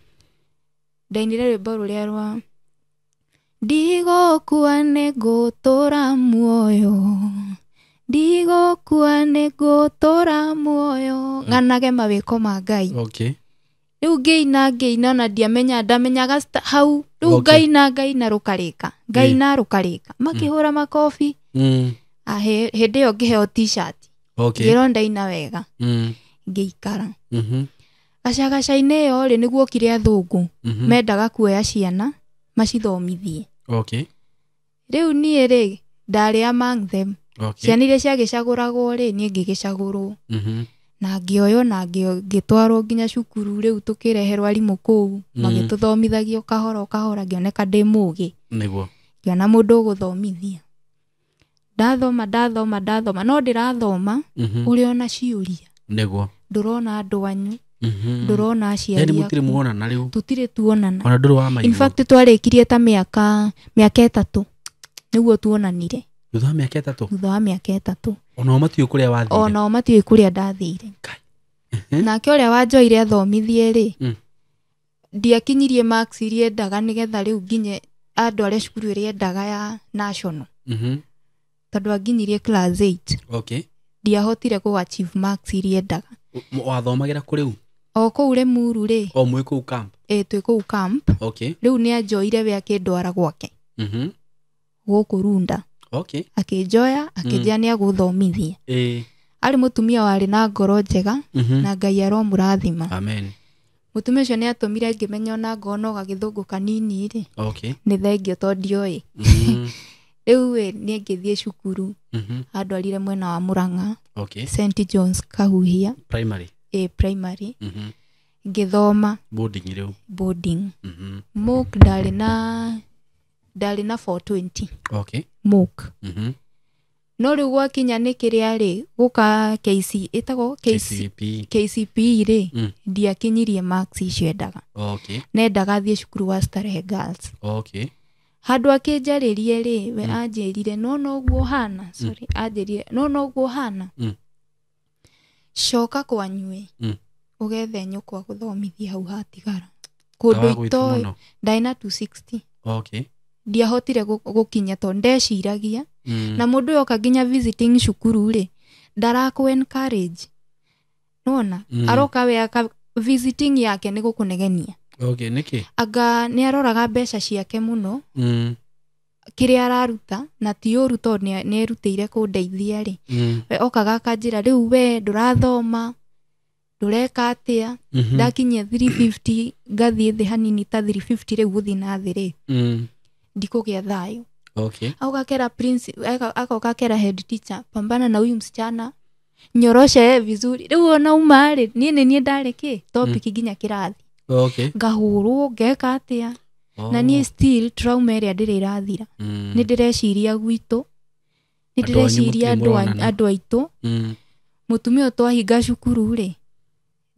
Ndainire rwĩmbo rũrĩa rwa Ndigũkua nĩ ngũtũra muoyo, ndigũkua nĩ ngũtũra muoyo, ng'anage mawĩko ma Ngai. Okay. Rĩu ngĩina ngĩina ona ndiamenya, ndamenyaga hau, rĩu Okay. ngaina ngaina rũkarĩka, ngaina rũkarĩka, makĩhũra makobi. Mm. Hĩndĩ ĩyo ngĩheo t-shirt. Okay. Ngĩrwo ndaina wega. Mm. Ngĩikara. Mhm. Gacagaca-inĩ ĩyo rĩ, nĩguo okire athũngũ. Mhm. Mendaga kuoya ciana macithomithie. Okay. Rĩu niĩ rĩ, ndarĩ among them. Okay. Ciana iria ciagĩcagũragwo rĩ, niĩ ngĩgĩcagũrwo. Mhm. Na ngĩoywo na ngĩtwarwo nginya cukuru, rĩu tũkĩreherwo arimũ kũu, magĩtũthomithagia o kahora o kahora, ngĩoneka ndĩ mũgĩ. Nĩguo. Ngĩona mũndũ ũgũthomithia. Ndathoma, ndathoma, ndathoma, no ndĩrathoma Mhm. ũrĩ ona ciũria. Nĩguo. Ndũrona andũ anyu, Mhm. ndũrona aciari Yaani mũtirĩ aku. muonana rĩu. Tũtirĩ tuonana. Ona ndũrĩ wa maigua. In fact twarĩkirie ta mĩaka 3 nĩguo tuonanire. Thutha wa mĩaka 3? Thutha wa mĩaka 3. Onao matiũĩ kũrĩa wathire. Onao matiũĩ kũrĩa ndathire. Kai. Nake ũrĩa wanjoire athomithie rĩ, Mm. ndiakinyirie marks iria endaga nĩgetha rĩu nginye andware cukuru ĩrĩa endaga ya national. Mhm. Tondũ anginyirie class 8. Okay. Ndiahotire kũ achieve marks iria endaga. Wathomagĩra kũ rĩu? O kũu Limuru rĩ. O mwĩ kũu camp? Ĩ, twĩ kũu camp. Okay. Rĩu nĩ anjoire we akĩndwara gwake. Mhm. Gũkũ Runda. Okay. Akĩnjoya, akĩnjĩra nĩ agũthomithia. Ĩ. Arĩ mũtumia warĩ na ngoro njega, Mhm. na Ngai aromũrathima. Amen. Mũtumia ũcio nĩ atũmire ngĩmenya ona ngona o gagĩthũngũ kanini rĩ. Okay. Nĩ thengio tondũ ndioĩ. Mhm. Rĩu ĩ, niĩ ngĩthiĩ cukuru. Mhm. Andwarire mwena wa Murang'a. Okay. St John's Kahuhia. Primary. Ĩ, primary. Mhm. Ngĩthoma. Boarding rĩu. Boarding. Mhm. Mock ndarĩ na 420. Okay. Mock. Mhm. No rĩu gwakinya nĩ kĩrĩa rĩ gũka KC ĩtagwo KCP. KCPE rĩ, Mm. ndiakinyirie marks icio endaga. Okay. Nendaga thiĩ cukuru wa Starehe Girls. Okay. Handũ akĩnjarĩrie rĩ, we anjĩrire no noguo hana, sorry, anjĩrire no noguo hana. Mm. Coka kwanyue Mm. ũgethe nyũkwa gũthomithia hau hatigara. Kũndũ Kawa gwitũ itoĩ mũno. ndarĩ na 260. Okay. Ndiahotire gũkinya tondũ ndeciragia. Mm. Na mũndũ ũyũ oka nginya visiting cukuru rĩ, ndarakũ encourage. Nĩwona? Mm. Aroka we aka visiting yake nĩ gũkũnegenia. Okay, nĩkĩ? Anga nĩ aroraga mbeca ciake mũno Mm. kĩrĩa araruta na ti ũru tondũ nĩ erutĩire kũndeithia rĩ. Mm. We okaga akanjĩra rĩu we ndũrathoma ndũreka atĩa. Mhm. Ndakinyia 350 ngathiĩ thĩ hanini ta 350 rĩu gũthiĩ na thĩ rĩ, Mm. ndikũgĩa thayũ. Okay. Agoka prince agoka kera head teacher, pambana na huyu msichana, nyoroshe yeye vizuri. Rĩu ona uma rĩ, niĩ nĩ niĩ ndarĩ kĩ topic nginya kĩrathi. Okay. Ngahũrwo ngeka atĩa. Oh. Na niĩ still trauma ĩrĩa ndĩrĩ ĩrathira. Mm. Nĩ ndĩreciria gwitũ, nĩ Andũ anyu ndĩreciria mũtirĩ mũronana. andũ aitũ. Mm. Mũtumia ũyũ twahinga cukuru rĩ,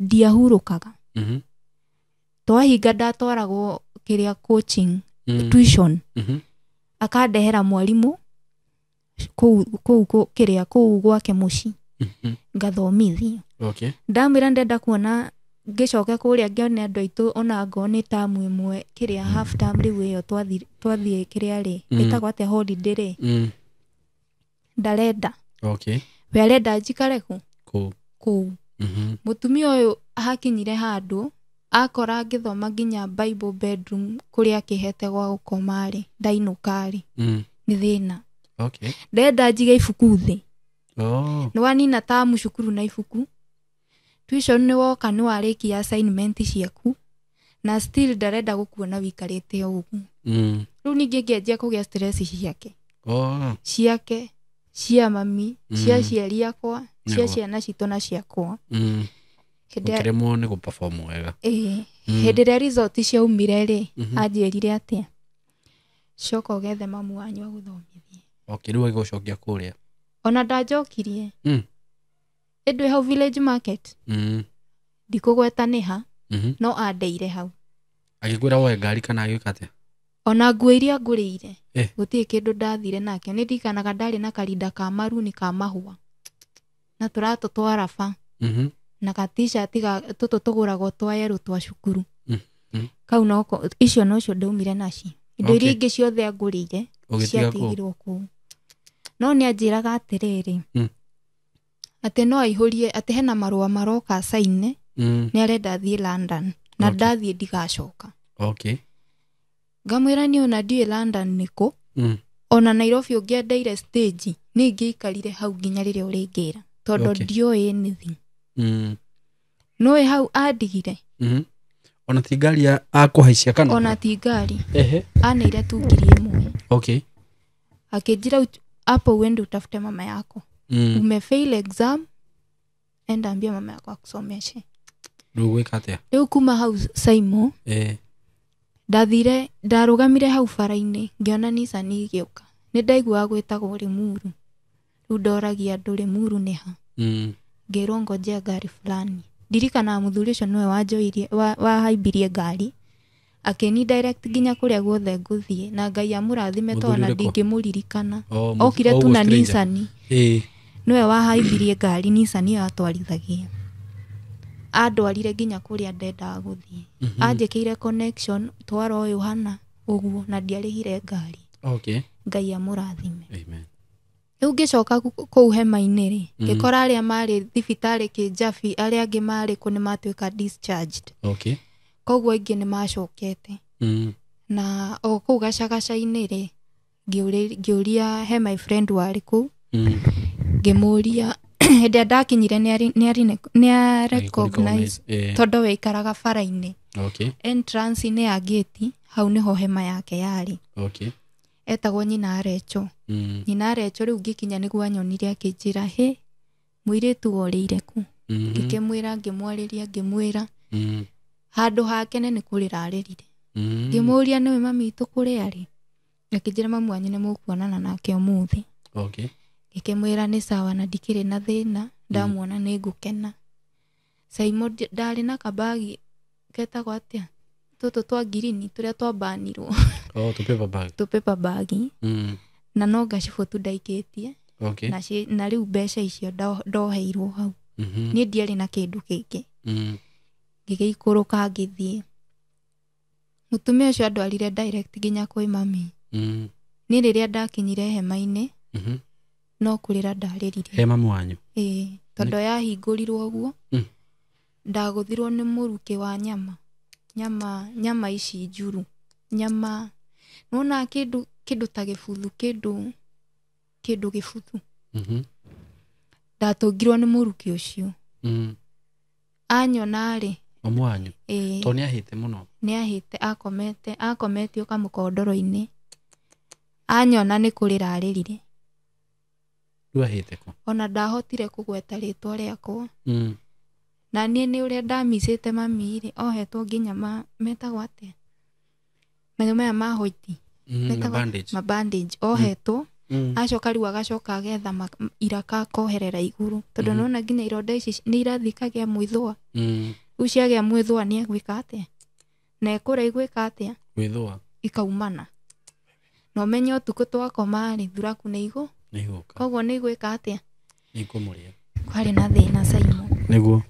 ndiahurũkaga. Mhm. Twahinga ndatwaragwo kĩrĩa coaching, Mm. tuition. Mhm. Akandehera mwarimũ kũu kũu kĩrĩa kũu gwake mũciĩ. Mhm. Ngathomithio. Okay. Ndamwĩra ndenda kuona ngĩcoke kũrĩa ngĩone andũ aitũ ona ngorwo nĩ tamu ĩmwe kĩrĩa half term rĩu ĩyo twathiĩ kĩrĩa rĩ, Mm. ĩtagwo atĩa holiday rĩ, Mm. ndarenda. Okay. We arenda njikare kũ? Kũu. Kũu. Mhm. Mũtumia ũyũ hakinyire handũ akora ngĩthoma nginya Bible bedroom kũrĩa akĩhete gwa gũkoma rĩ, ndainũka rĩ, Mm. nĩ thĩna. Okay. Ndenda njige ibuku thĩ. Oh. Nĩ wanina tamu cukuru na ibuku. Tuition nĩ woka nĩ warĩkia assignment ciaku na still ndarenda gũkuona wĩikarĩte o ũguo. Mm. Rĩu ningĩ ngĩanjia kũgĩa stress ciake. Oh. Ciake, cia mami, cia Mm. ciari akwa, cia Nĩguo. ciana citũ na ciakwa. Mm. Hĩndĩ Ũkĩremwo nĩ gũperform wega. ĩĩ, Mm. hĩndĩ ĩrĩa result ciaumire rĩ, Mhm. anjĩrire atĩa, coka ũgethe mamu wanyu agũthomithie. Okay, rĩu agĩgũcokia kũrĩa. Ona ndanjokirie. Mm. Ĩndĩ hau village market, Mm. ndikũgweta nĩ ha, Mhm. no andeire hau. Agĩkwĩra woe ngari kana agĩka atĩa? Ona nguo iria ngũrĩire, Eh. gũtirĩ kĩndũ ndathire nakĩo. Nĩ ndirikanaga ndarĩ na karinda ka maruni ka mahũa na tũratũ twa raba Mhm. na ka t-shirt ga tũtũ tũgũragwo twa yerũ twa cukuru. Mm. Kau noko icio nocio ndaumire nacio. Indo iria Okay. ingĩ ciothe angũrĩire Ũgĩtiga kũu. ciatigirwo kũu. No nĩ anjĩraga atĩrĩrĩ, Mm. atĩ no aihũrie atĩ hena marũa maroka caine, Mm. nĩ arenda thiĩ London na Okay. ndathiĩ ndigacoka. Okay. Ngamwĩra niĩ ona ndiũĩ London nĩkũ, Mm. ona Nairobi ũngĩandeire stage nĩ ingĩikarire hau nginya rĩrĩa ũrĩngĩra tondũ Okay. ndiũĩ anything. Mm. Nũĩ hau andigire. Mhm. Ona ti ngari akũhaicia kana? Ona ti ngari. Ehe. Aneire tu 1,000. Okay. Akĩnjĩra hapo uende utafute mama yako. Mm. Umefail exam, enda ambia mama yako akusomeshe. Rĩu gwĩka atĩa? Rĩu kuma hau Saimo, Eh. ndathire ndarũgamire hau bara-inĩ ngĩona Nissan ĩgĩũka. Nĩ ndaiguaga gwĩtagwo Limuru. Rĩu ndoragia andũ Limuru nĩ ha. Mm. Ngĩrwo ngojea ngari fulani. Ndirikanaga mũthuri ũcio nĩwe wanjoirie wahaimbirie ngari akĩni direct nginya kũrĩa guothe ngũthiĩ na Ngai amũrathime tondũ Mũthuri ona ũrĩkũ? ndingĩmũririkana. Oh, Okire oh, tu na stranger. Nissan. Eh. Nĩwe wahaimbirie ngari Nissan ĩyo atwarithagia. Andwarire nginya kũrĩa ndendaga gũthiĩ. Mhm. Anjĩkĩire connection twara ũyũ hana ũguo na ndiarĩhire ngari. Okay. Ngai amũrathime. Amen. Rĩu ngĩcoka kũu hema-inĩ rĩ, Mm. ngĩkora arĩa marĩ thibitarĩ Kĩnjabi, arĩa angĩ marĩ kũ nĩ matuĩka discharged. Okay. Koguo aingĩ nĩ macokete. Mm. Na o kũu gacagaca-inĩ rĩ, ngĩũria he my friend warĩ kũu, Mm. ngĩmũria hĩndĩ ĩrĩa ndakinyire nĩ recognize Eh. tondũ we aikaraga bara-inĩ. Okay. Entrance-inĩ ya gate, hau nĩho hema yake yarĩ. Okay. Etagwo nyina Arecho. Mm. Nyina Arecho rĩu ngĩkinya nĩguo anyonire akĩnjĩra, hĩ, mũirĩtu worĩire kũ? Mhm. Ngĩkĩmwĩra, ngĩmwarĩria, ngĩmwĩra Mm. handũ hake nĩ kũrĩra arĩrire. Mm. Ngĩmũria nĩwe mami witũ kũrĩa arĩ, akĩnjĩra mamu wanyu nĩ mũkuonana nake ũmũthĩ. Okay. Ngĩkĩmwĩra nĩ sawa na ndikĩrĩ na thĩna, ndamuona nĩ ngũkena. Saimo ndarĩ na kabagi ketagwo atĩa, tũtũ twa ngirini tũrĩa twabanirwo. Oh, to paper bag. Tũ paper bag. Na no ngacibũ tu ndaikĩtie. Okay. Na rĩu mbeca icio ndoheirwo hau. Niĩ ndiarĩ na kĩndũ kĩngĩ. Ngĩgĩikũrũka ngĩthiĩ. Mũtumia ũcio andwarire direct nginya kwĩ mami. Niĩ rĩrĩa ndakinyire hema-inĩ, no kũrĩra ndarĩrire. He mamu wanyu? Ĩĩ, tondũ yahingũrirwo ũguo, ndagũthirwo nĩ mũrukĩ wa nyama. Nyama ici njuru. Nyama, nĩwona kĩndũ ta gĩbuthu, kĩndũ gĩbuthu. Ndatũngirwo nĩ mũrukĩ ũcio. Anyona rĩ. Mamu wanyu? Ĩĩ. Tondũ nĩahĩte mũno. Nĩahĩte, akometio kamũkondoro-inĩ. Anyona nĩ kũrĩra arĩrire. Rĩu ahĩte kũ? Ona ndahotire kũgweta rĩtwa rĩakwa. Na niĩ nĩ ũrĩa ndamicĩte mami rĩ, ohetwo nginya metagwo atĩa? Manyamũ maya ma hoiti. Metagwo Bandage. Ma bandage, ohetwo. Acoka rĩu agacoka agetha iraka akoherera igũrũ. Tondũ nĩwona nginya ironda ici nĩ irathiĩ ikagĩa mwĩthũa. Rĩu ciagĩa mwĩthũa nĩ egwĩka atĩa? Na ĩkũra ĩgwĩka atĩa? Gwĩthũa. Ikaumana. Na ũmenye ũtukũ twakoma rĩ, thuraku nĩ igũ. Nĩ igũka. Koguo nĩ igwĩka atĩa? Nĩ ikũmũrĩa. Kwarĩ na thĩna Saimo. Nĩguo.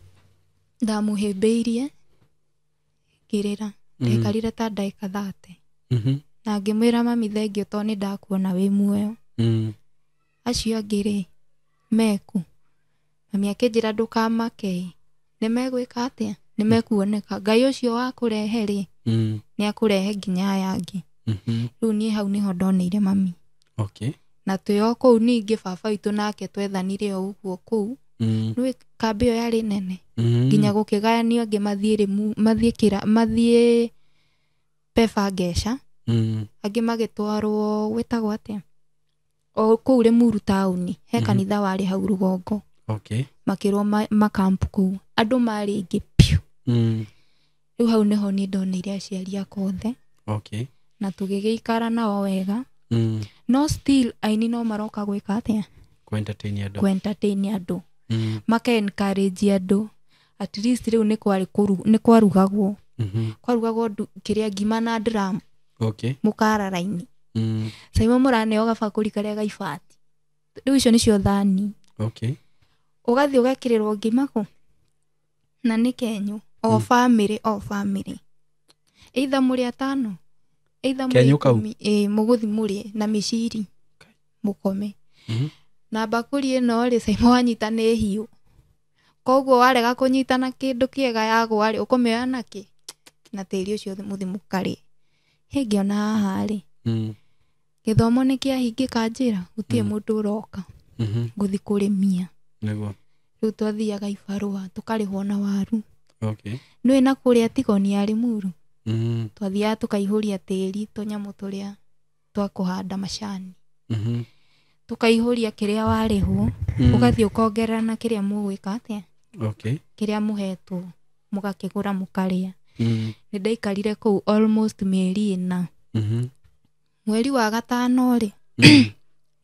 Ndamũhĩmbĩirie ngĩrĩra. Ndaikarire ta ndagĩka 30. Na ngĩmwĩra mami thengio tondũ nĩ ndakuona wĩ muoyo. Acio angĩ rĩ, meku. Mami akĩnjĩra ndũkamake. Nĩ megwĩka atĩa? Nĩ mekuoneka. Ngai ũcio wakũrehe rĩ, nĩ akũrehe nginya aya angĩ. Rĩu niĩ hau nĩho ndoneire mami. Okay. Na twĩ o kũu ningĩ baba witũ nake twethanire o ũguo kũu. Nĩũĩ kambĩ ĩyo yarĩ nene. Nginya gũkĩgayanio angĩ mathiĩ Pepa Ngeca. Angĩ magĩtwarwo gwĩtagwo atĩa? O kũu Limuru taũni, he kanitha warĩ hau rũgongo. Okay. Makĩrwo makampu kũu. Andũ marĩ aingĩ piũ. Rĩu hau nĩho niĩ ndoneire aciari akwa othe. Okay. Na tũgĩgĩikara nao wega. No still aini no maroka gwĩka atĩa? Ku-entertain andũ. Ku-entertain andũ. Maka encourage andũ. At least rĩu nĩ kwarugagwo. Kwarugagwo kĩrĩa ngima na drum. Okay. Mũkarara-inĩ. Saimo mũraneo gabakũri karĩa ga ibati. Rĩu icio nĩcio thani. Okay. Ũgathiĩ ũgekĩrĩrwo ngima kũ? Na nĩ kenyũ. O family, o family. Either mũrĩ atano, either mũrĩ ikũmi, ĩĩ, mũgũthiĩ mũrĩe na mĩciri. Mũkome. Na mbakũri ĩno rĩ, Saimo wanyita nĩ hiũ. Koguo warega kũnyita na kĩndũ kĩega yagwa rĩ, ũkũmĩoya nakĩ? Na tĩri ũcio mũthiĩ mũkarĩe. Hĩ, ngĩona haha rĩ, gĩthomo nĩ kĩahingĩka njĩra, gũtirĩ mũndũ ũroka. Ngũthiĩ kũrĩmia. Nĩguo. Rĩu twathiaga ibarũa, tũkarĩhwo na waru. Okay. Nĩũĩ na kũrĩa Tigoni ya Limuru. Twathiaga tũkaihũria tĩri tũnyamũ tũrĩa twa kũhanda macani. Tũkaihũria kĩrĩa warĩhwo, ũgathiĩ ũkongerera na kĩrĩa mũgwĩka atĩa? Okay. Kĩrĩa mũhetwo, mũgakĩgũra mũkarĩa. Nĩ ndaikarire kũu almost mĩeri 4. Mweri wa 5 rĩ,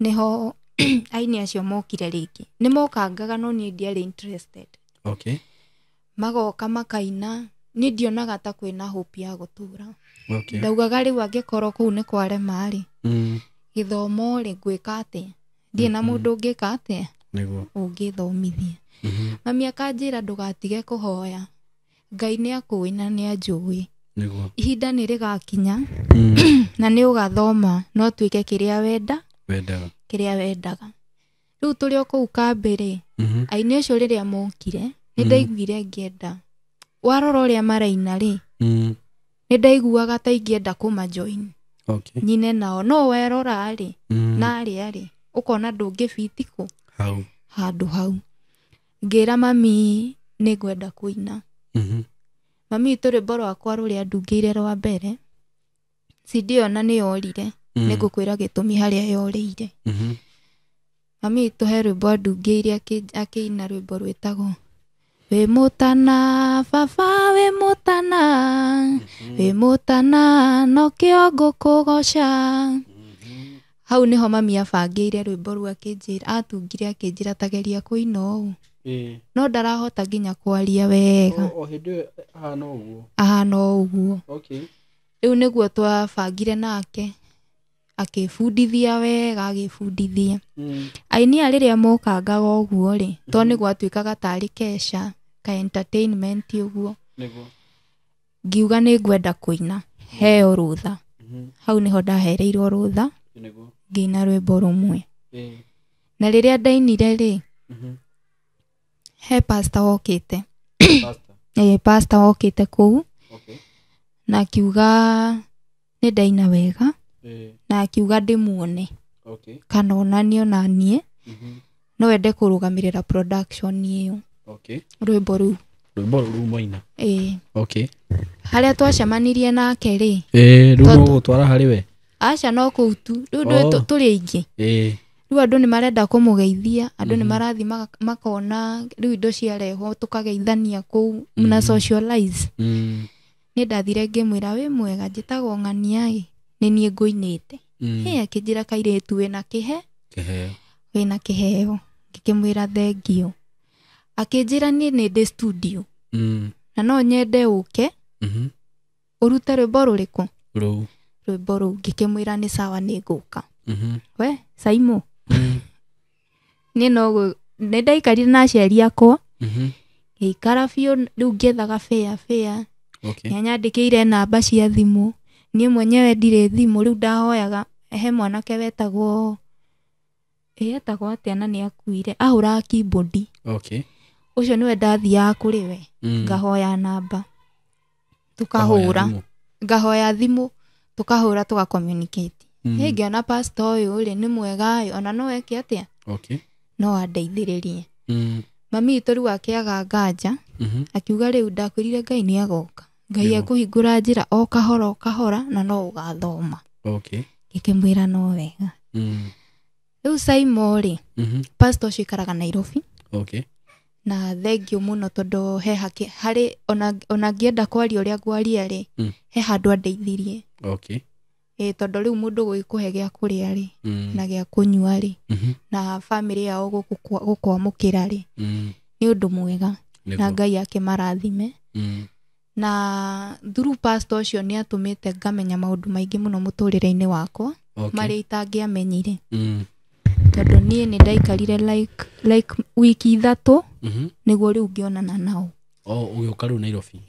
nĩho aini acio mokire rĩngĩ. Nĩ mokangaga no niĩ ndiarĩ interested. Okay. Magoka makaina, niĩ ndionaga ta kwĩna hope ya gũtũra. Okay. Ndaugaga rĩu angĩkorwo kũu nĩ kwarema rĩ, gĩthomo rĩ ngwĩka atĩa? Ndirĩ na mũndũ ũngĩka atĩa? Nĩguo. Ũngĩthomithia. Mami akanjĩra ndũgatige kũhoya. Ngai nĩ akũĩ na nĩ anjũĩ. Nĩguo. Ihinda nĩ rĩgakinya na nĩ ũgathoma no tuĩke kĩrĩa wenda. Wendaga. Kĩrĩa wendaga. Rĩu tũrĩ o kũu kambĩ rĩ, aini acio rĩrĩa mokire, nĩ ndaiguire ngĩenda. Warora ũrĩa maraina rĩ, nĩ ndaiguaga ta ingĩenda kũmajoin. Okay. Nyine nao, no werora rĩ, na arĩa rĩ, ũkona ndũngĩbiti kũ? Hau. Handũ hau. Ngĩra mami nĩ ngwenda kũina. Mami witũ rwĩmbo rwakwa rũrĩa ndungĩire rwa mbere, CD ĩyo na nĩ yorire. Nĩ ngũkwĩra gĩtũmi harĩa yorĩire. Mami witũ he rwĩmbo andungĩire akĩina rwĩmbo rwĩtagwo Wĩ mũtana baba wĩ mũtana, wĩ mũtana nokĩo ngũkũgoca. Hau nĩho mami abangĩire rwĩmbo rũu akĩnjĩra, atungire akĩnjĩra tageria kũina ũũ. No ndarahota nginya kwaria wega. O hĩndĩ ĩyo ahana ũguo. Ahana o ũguo. Okay. Rĩu nĩguo twabangire nake akĩbundithia wega, agĩbundithia. Aini aya rĩrĩa mokangaga ũguo rĩ, to nĩ gwatuĩkaga tarĩ kesha ka entertainment ũguo. Nĩguo. Ngiuga nĩ ngwenda kũina, heo rũtha. Hau nĩho ndahereirwo rũtha. Nĩguo. Ngĩina rwĩmbo rũmwe. Na rĩrĩa ndainire rĩ, he pastor wokĩte. Pastor. Pastor wokĩte kũu. Okay. Na akiuga nĩ ndaina wega. Na akiuga ndĩmuone. Okay. Kana onanie ona niĩ. No ende kũrũgamĩrĩra production ĩyo. Okay. Rwĩmbo rũu. Rwĩmbo rũu mwaina. Okay. Harĩa twacemanirie nake rĩ. Rĩu no gũtwara harĩ we? Aca no kũu tu. Rĩu tũrĩ aingĩ. Rĩu andũ nĩ marenda kũmũgeithia, andũ nĩ marathiĩ makona rĩu indo ciarehwo tũkageithania kũu na socialize. Niĩ ndathire ngĩmwĩra wĩ mwega, njĩtagwo Ng'ania ĩ, nĩ niĩ ngũinĩte. Akĩnjĩra kairĩtu wĩna kĩhe? Kĩheo. Wĩna kĩheo. Ngĩkĩmwĩra thengio. Akĩnjĩra niĩ nĩ ndĩ studio. Na no nyende ũke. Ũrute rwĩmbo rũrĩkũ? Rũu. Rwĩmbo rũu. Ngĩkĩmwĩra nĩ sawa nĩ ngũka. We, Saimo. Niĩ no nĩ ndaikarire na aciari akwa. Ngĩikara biũ rĩu ngĩethaga fare. Okay. Nĩanyandĩkĩire namba cia thimũ. Niĩ mwenyewe ndirĩ thimũ, rĩu ndahoyaga he mwanake wetagwo etagwo atĩa na nĩ akuire, ahũraga keyboard. Okay. Ũcio nĩwe ndathiaga kũrĩ we. Ngahoya namba. Tukahũra. Ngahoya thimũ, tukahũra tuga communicate. Ngĩona pastor ũyũ rĩ nĩ mwega ĩ, ona no eke atĩa? Okay. No andeithĩrĩrie. Mami witũ rĩu akĩaga nganja, akiuga rĩu ndakwĩrire Ngai nĩ agoka. Ngai ekũhingũra njĩra o kahora o kahora na no ũgathoma. Okay. Ngĩkĩmwĩra no wega. Rĩu Saimo rĩ, pastor ũcio aikaraga Nairobi. Okay. Na thengio mũno tondũ he harĩ ona ngĩenda kwaria ũrĩa ngwaria rĩ, he handũ andeithirie. Okay. Tondũ rĩu mũndũ gũgĩkũhe gĩa kũrĩa rĩ, na gĩa kũnyua rĩ, na family yao gũkwamũkĩra rĩ, nĩ ũndũ mwega. Na Ngai akĩmarathime. Na through pastor ũcio nĩ atũmĩte ngamenya maũndũ maingĩ mũno mũtũrĩre-inĩ wakwa. Okay. Marĩa itangĩamenyire. Tondũ niĩ nĩ ndaikarire like wiki 3 nĩguo rĩu ngĩonana nao. Ũgĩũka rĩu Nairobi.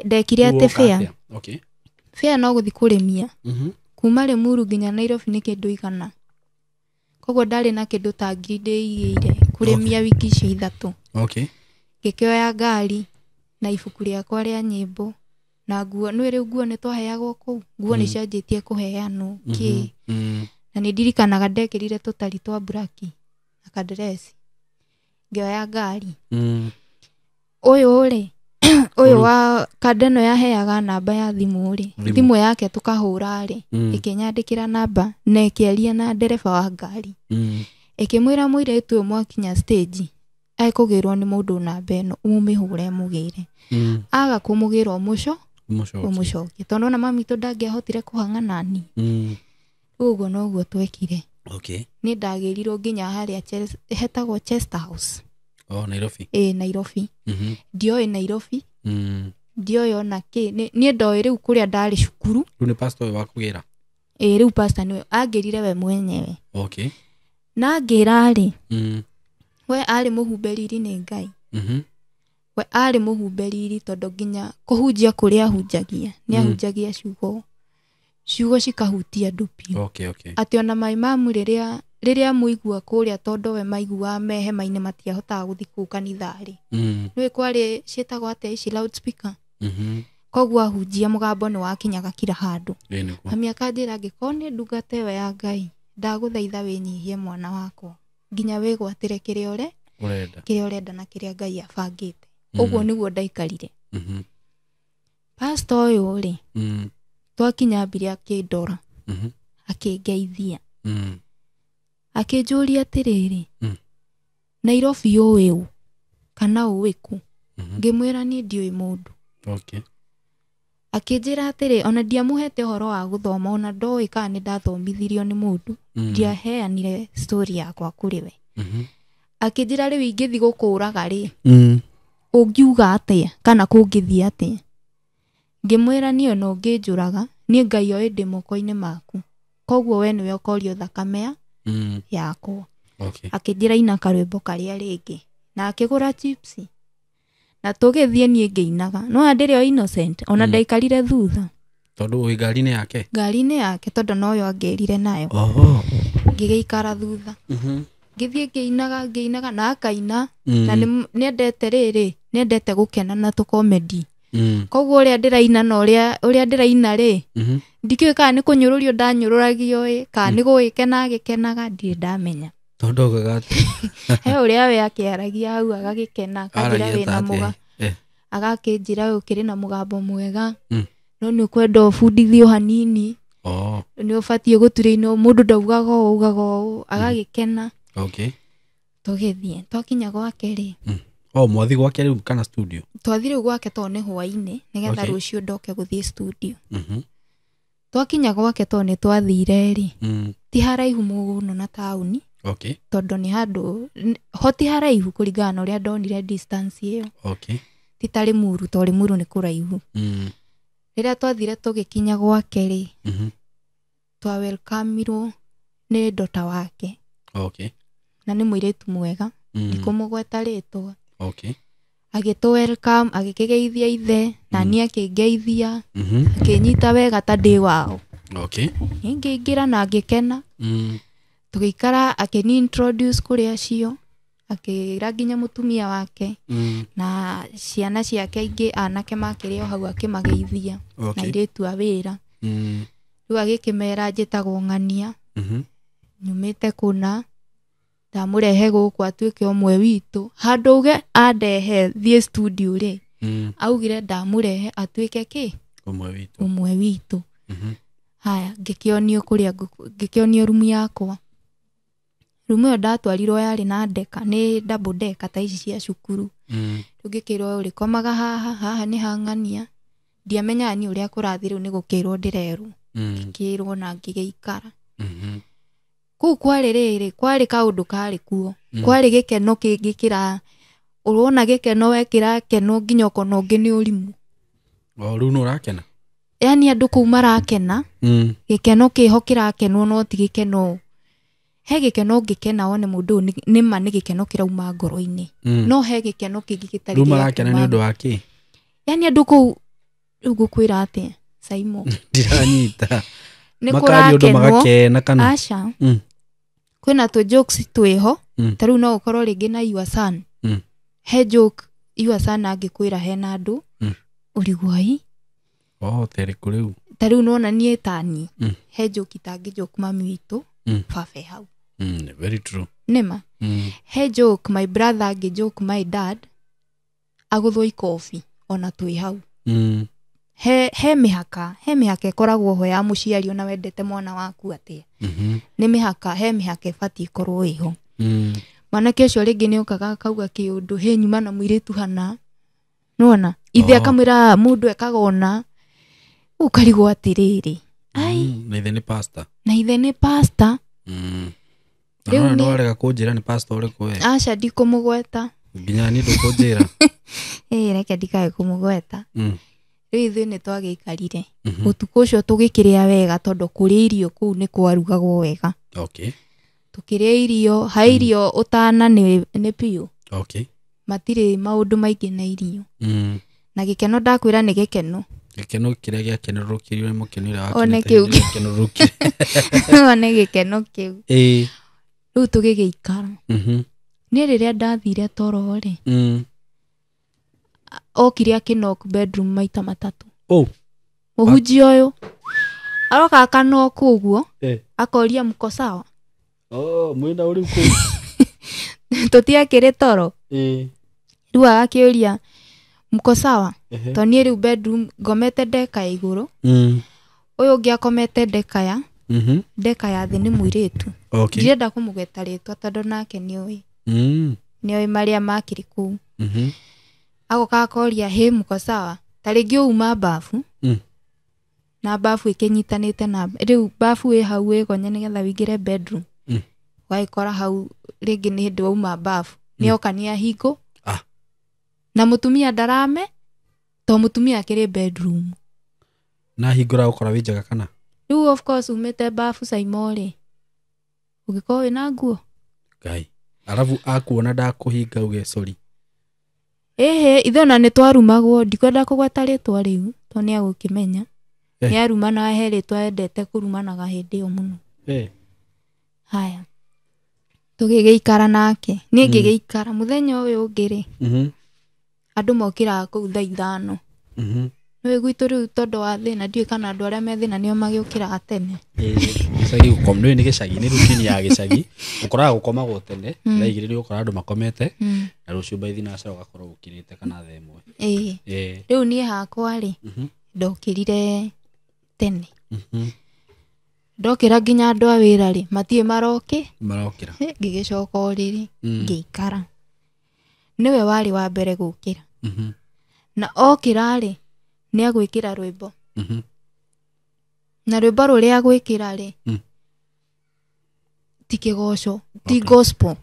Ndekire atĩ fare. Okay. Fare no gũthiĩ kũrĩmia. Kuma Limuru nginya Nairobi nĩ kĩndũ 100. Koguo ndarĩ na kĩndũ ta 1,000 ndĩigĩire kũrĩmia wiki icio 3. Okay. Ngĩkĩoya ngari na ibuku rĩakwa rĩa nyĩmbo na nguo, nĩ rĩu nguo nĩ twaheagwo kũu, nguo nĩ cianjĩtie kũheanwo kĩ. Na nĩ ndirikanaga ndekĩrire tũtari twa buraki na kadresi. Ngĩoya ngari. Ũyũ rĩ, ũyũ wa kanda ĩno yaheaga namba ya thimũ rĩ, thimũ yake tũkahũra rĩ, ĩkĩnyandĩkĩra namba na ĩkĩaria na ndereba wa ngari. Ĩkĩmwĩra mũirĩtu ũyũ mwakinya stage ekũgĩrwo nĩ mũndũ namba ĩno, mũmĩhũre mũgĩre. Aga kũmũgĩra ũmũcokie. Tondũ ona mami witũ ndangĩahotire kũhang'ana niĩ. Rĩu ũguo noguo twekire. Okay. Niĩ ndagĩrirwo nginya harĩa hetagwo Chester House. Nairobi. Nairobi. Ndioĩ Nairobi. Ndioĩ ona kĩ. Niĩ ndoĩ rĩu kũrĩa ndarĩ cukuru. Rĩu nĩ pastor ũyũ wakũgĩra? Rĩu pastor nĩwe angĩrire we mwenyewe. Okay. Na angĩra rĩ, we arĩ mũhumbe riri nĩ Ngai. We arĩ mũhumbe riri tondũ nginya kũhunjia kũrĩa ahunjagia, nĩ ahunjagia ciugo. Ciugo cikahutia andũ biũ. Okay, okay. Atĩ ona maimamu rĩrĩa mũigua kũrĩa tondũ we maiguaga me hema-inĩ matiahotaga gũthiĩ kũu kanitha rĩ. Nĩũĩ kwarĩ ciĩtagwo atĩa ici loudspeaker? Koguo ahunjia mũgambo nĩ wakinyaga kila handũ. Mami akanjĩra angĩkorwo nĩ ndungata ĩyo ya Ngai, ndagũthaitha wĩnyihie mwana wakwa nginya wĩgwatĩre kĩrĩa ũrenda, kĩrĩa ũrenda na kĩrĩa Ngai abangĩte. Ũguo nĩguo ndaikarire. Pastor ũyũ rĩ, twakinya ambire akĩndora, akĩngeithia, akĩnjũria atĩrĩrĩ, Nairobi ũĩ ũ kana ũĩ kũ? Ngĩmwĩra niĩ ndiũĩ mũndũ. Okay. Akĩnjĩra atĩrĩ, ona ndiamũhete ũhoro wa gũthoma, ona ndoĩ kana nĩ ndathomithirio nĩ mũndũ. Ndiaheanire story yakwa kũrĩ we. Akĩnjĩra rĩu ingĩthiĩ gũkũraga rĩ, ũngiuga atĩa kana kũngĩthiĩ atĩa? Ngĩmwĩra niĩ ona ũngĩnjũraga, niĩ Ngai oĩ ndĩ moko-inĩ maku, koguo we nĩwe ũkorio thakame yakwa. Okay. Akĩnjĩra ina karwĩmbo karĩa rĩngĩ, na akĩgũra chips na tũgĩthiĩ, niĩ ngĩinaga no ndĩrĩ o innocent ona ndaikarire thutha. Tondũ wĩ ngari-inĩ yake? Ngari-inĩ yake, tondũ noyo angĩrire nayo. Oho. Ngĩgĩikara thutha, ngĩthiĩ ngĩinaga ngĩinaga na akaina. Na nĩendete rĩrĩ, nĩendete gũkena na tũkomedi. Koguo ũrĩa ndĩraina na ũrĩa ndĩraina rĩ, ndikĩũĩ kana nĩ kũnyũrũrio ndanyũrũragio ĩ, kana nĩ gũgĩkena agĩkenaga, ndirĩ ndamenya. Tondũ augaga atĩ He ũrĩa we akĩaragia hau agagĩkena, akanjĩra Aragia wĩna ta atĩa? mũga agakĩnjĩra ũkĩrĩ na mũgambo mwega, no nĩ ũkwenda ũbundithio hanini. Oh. Nĩ ũbatiĩ gũturĩinwo, mũndũ ndaugaga ũũ, augaga ũũ, agagĩkena. Okay. Tũgĩthiĩ, twakinya gwake rĩ, Oh, mwathi gwake rĩu kana studio? Twathi rĩu gwake tondũ nĩ hwainĩ, nĩgetha rũciũ ndoke gũthiĩ studio. Twakinya gwake, tondũ nĩ twathire rĩ, ti haraihu mũno na taũni, tondũ nĩ handũ ho ti haraihu kũringana na ũrĩa ndonire distance ĩyo. Ti ta Rĩmuru, tondũ Rĩmuru nĩ kũraihu. Rĩrĩa twathire tũgĩkinya gwake rĩ, twa welcomirwo nĩ ndota wake. Na nĩ mũirĩtu mwega, ndikũmũgweta rĩtwa. Agĩtũ welcome, agĩkĩgeithia ithe na niĩ akĩngeithia, akĩnyita wega ta ndĩ wao. Niĩ ngĩingĩra na ngĩkena. Tũgĩikara, akĩni introduce kũrĩ acio, akĩra nginya mũtumia wake na ciana ciake ingĩ, anake makĩrĩ o hau, akĩmageithia na airĩtu a wĩra. Rĩu agĩkĩmera njĩtagwo Ng'ania, nyumĩte kũna, ndamũrehe gũkũ atuĩke ũmwe witũ. Handũ uge andehe thiĩ studio rĩ, augire ndamũrehe atuĩke kĩ? Ũmwe witũ. Ũmwe witũ. Haya, ngĩkĩonio kũrĩa ngĩkĩonio rumu yakwa. Rumu ĩyo ndatwarirwo yarĩ na ndeka, nĩ double decker ta ici cia cukuru. Rĩu ngĩkĩrwo ũrĩkomaga haha, haha nĩ ha Ng'ania. Ndiamenyaga niĩ ũrĩa kũrathiĩ, rĩu nĩ gũkĩrwo ndĩrerwo. Ngĩkĩrwo na ngĩgĩikara. Kũu kwarĩ rĩrĩ, kwarĩ kaũndũ karĩ kuo. Kwarĩ gĩkeno kĩngĩ kĩra ũrona gĩkeno we kĩrakeno nginya ũkona ũngĩ nĩ ũrimũ. O rĩu nĩ ũrakena? Yani andũ kũu marakena, gĩkeno kĩho kĩrakenwo, no ti gĩkeno, he gĩkeno ũngĩkena wone mũndũ ũyũ nĩma nĩ gĩkeno kĩrauma ngoro-inĩ. No he gĩkeno kĩngĩ gĩtarĩ Rĩu gĩa marakena nĩ kuma. ũndũ wa kĩ? Yani andũ kũu, rĩu ngũkwĩra atĩa, Saimo? Ndiranyita. Nĩ Makaria ũndũ kũrakenwo. Magakena kana? Aca. Kwĩna tũ jokes twĩho. Ta rĩu no ũkorwo rĩngĩ na your son, he joke your son angĩkwĩra hena andũ, ũrigwo ai. Oh, terĩkũ rĩu? Ta rĩu nona niĩ tani, he joke itangĩ joke mami witũ, baba e hau. Very true. Nĩma he joke my brother angĩ joke my dad, agũthwo ikobi ona twĩ hau. He mĩhaka, he mĩhaka ĩkoragwo ho ya mũciari, ona wendete mwana waku atĩa. Nĩ mĩhaka, he mĩhaka ĩbatiĩ ĩkorwo ĩho. Mwanake ũcio rĩngĩ nĩ okaga akauga kĩũndũ, hĩ, nyuma na mũirĩtu hana, nĩwona ithe akamwĩra mũndũ ekaga ũna, ũkarigwo atĩrĩrĩ, ai. Na ithe nĩ pastor. Na ithe nĩ pastor. Na Rĩu nona nĩwarega kũnjĩra nĩ pastor ũrĩkũ we. Aca, ndikũmũgweta. Nginya niĩ ndũkũnjĩra. Ĩ, reke ndikae kũmũgweta. Rĩu ithuĩ nĩ twagĩikarire ũtukũ ũcio tũgĩkĩrĩa wega, tondũ kũrĩa irio kũu nĩ kwarugagwo wega. Tũkĩrĩa irio, ha irio ũtana nĩ biũ. Matirĩ maũndũ maingĩ na irio. Na gĩkeno, ndakwĩra nĩ gĩkeno. Gĩkeno kĩrĩa gĩakenerũrũkirio nĩ mũkeno ũrĩa One wakenete kĩu. hĩndĩ ĩrĩa gĩkenerũrũkire. One gĩkeno kĩu. Rĩu tũgĩgĩikara. Niĩ rĩrĩa ndathire toro rĩ, okire akĩnok bedroom maita 3. Oh. Mũhunjia ũyũ aroka akanok ũguo, akoria mko sawa? Oh, mwĩna ũrĩu kũu. Tũtiakĩrĩ toro. Rĩu agakĩũria mko sawa? To niĩ rĩu bedroom ngomete ndeka ya igũrũ, ũyũ ũngĩ akomete ndeka ya ndeka ya thĩ, nĩ mũirĩtu. Ndirenda kũmũgweta rĩtwa tondũ nake nĩoĩ, nĩoĩ marĩa makĩrĩ kũu. Agoka akoria, hĩ, mko sawa? Ta rĩngĩ ũuma bafu na bafu ĩkĩnyitanĩte na rĩu bafu ĩ hau ĩgonye nĩgetha wĩingĩre bedroom. Ũgagĩkora hau rĩngĩ nĩ hĩndĩ wauma bafu nĩoka nĩ ahingũ. Na mũtumia ndarame to mũtumia akĩrĩ bedroom. Na hingũra gũkora wĩ njaga kana? Rĩu of course umĩte bafu Saimo rĩ, ũngĩkorwo wĩna nguo. Ngai. Arabu akuona ndakũhinga uge sorry. Ĩhĩ, ithe ona nĩ twarumagwo, ndikwenda kũgweta rĩtwa rĩu to nĩ agũkĩmenya. Nĩ arumana he rĩtwa endete kũrumanaga hĩndĩ ĩyo mũno. Haya. Tũgĩgĩikara nake. Niĩ ngĩgĩikara mũthenya ũyũ ũngĩ rĩ, andũ mokĩraga kũu thaa 5. Nĩũĩ gwitũ rĩu tondũ wa thĩna ndiũĩ kana andũ arĩa me thĩna nĩo magĩũkĩraga tene. Gĩcagi gũkoma, nĩũĩ nĩ gĩcagi, nĩ routine ya gĩcagi. Ũkoraga gũkomagwo tene, thaa 2 nĩ ũgũkora andũ makomete, na rũciũ by thinacara ũgakorwo ũkĩrĩte kana thaa 1. Rĩu niĩ hakwa rĩ, ndokĩrire tene. Ndokĩra nginya andũ a wĩra rĩ, matirĩ marokĩra. Ngĩgĩcoka ũrĩrĩ, ngĩikara. Nĩwe warĩ wa mbere gũkĩra. Na okĩra rĩ, nĩ agwĩkĩra rwĩmbo. Na rwĩmbo rũrĩa agwĩkĩra rĩ, ti kĩgoco, ti gospel.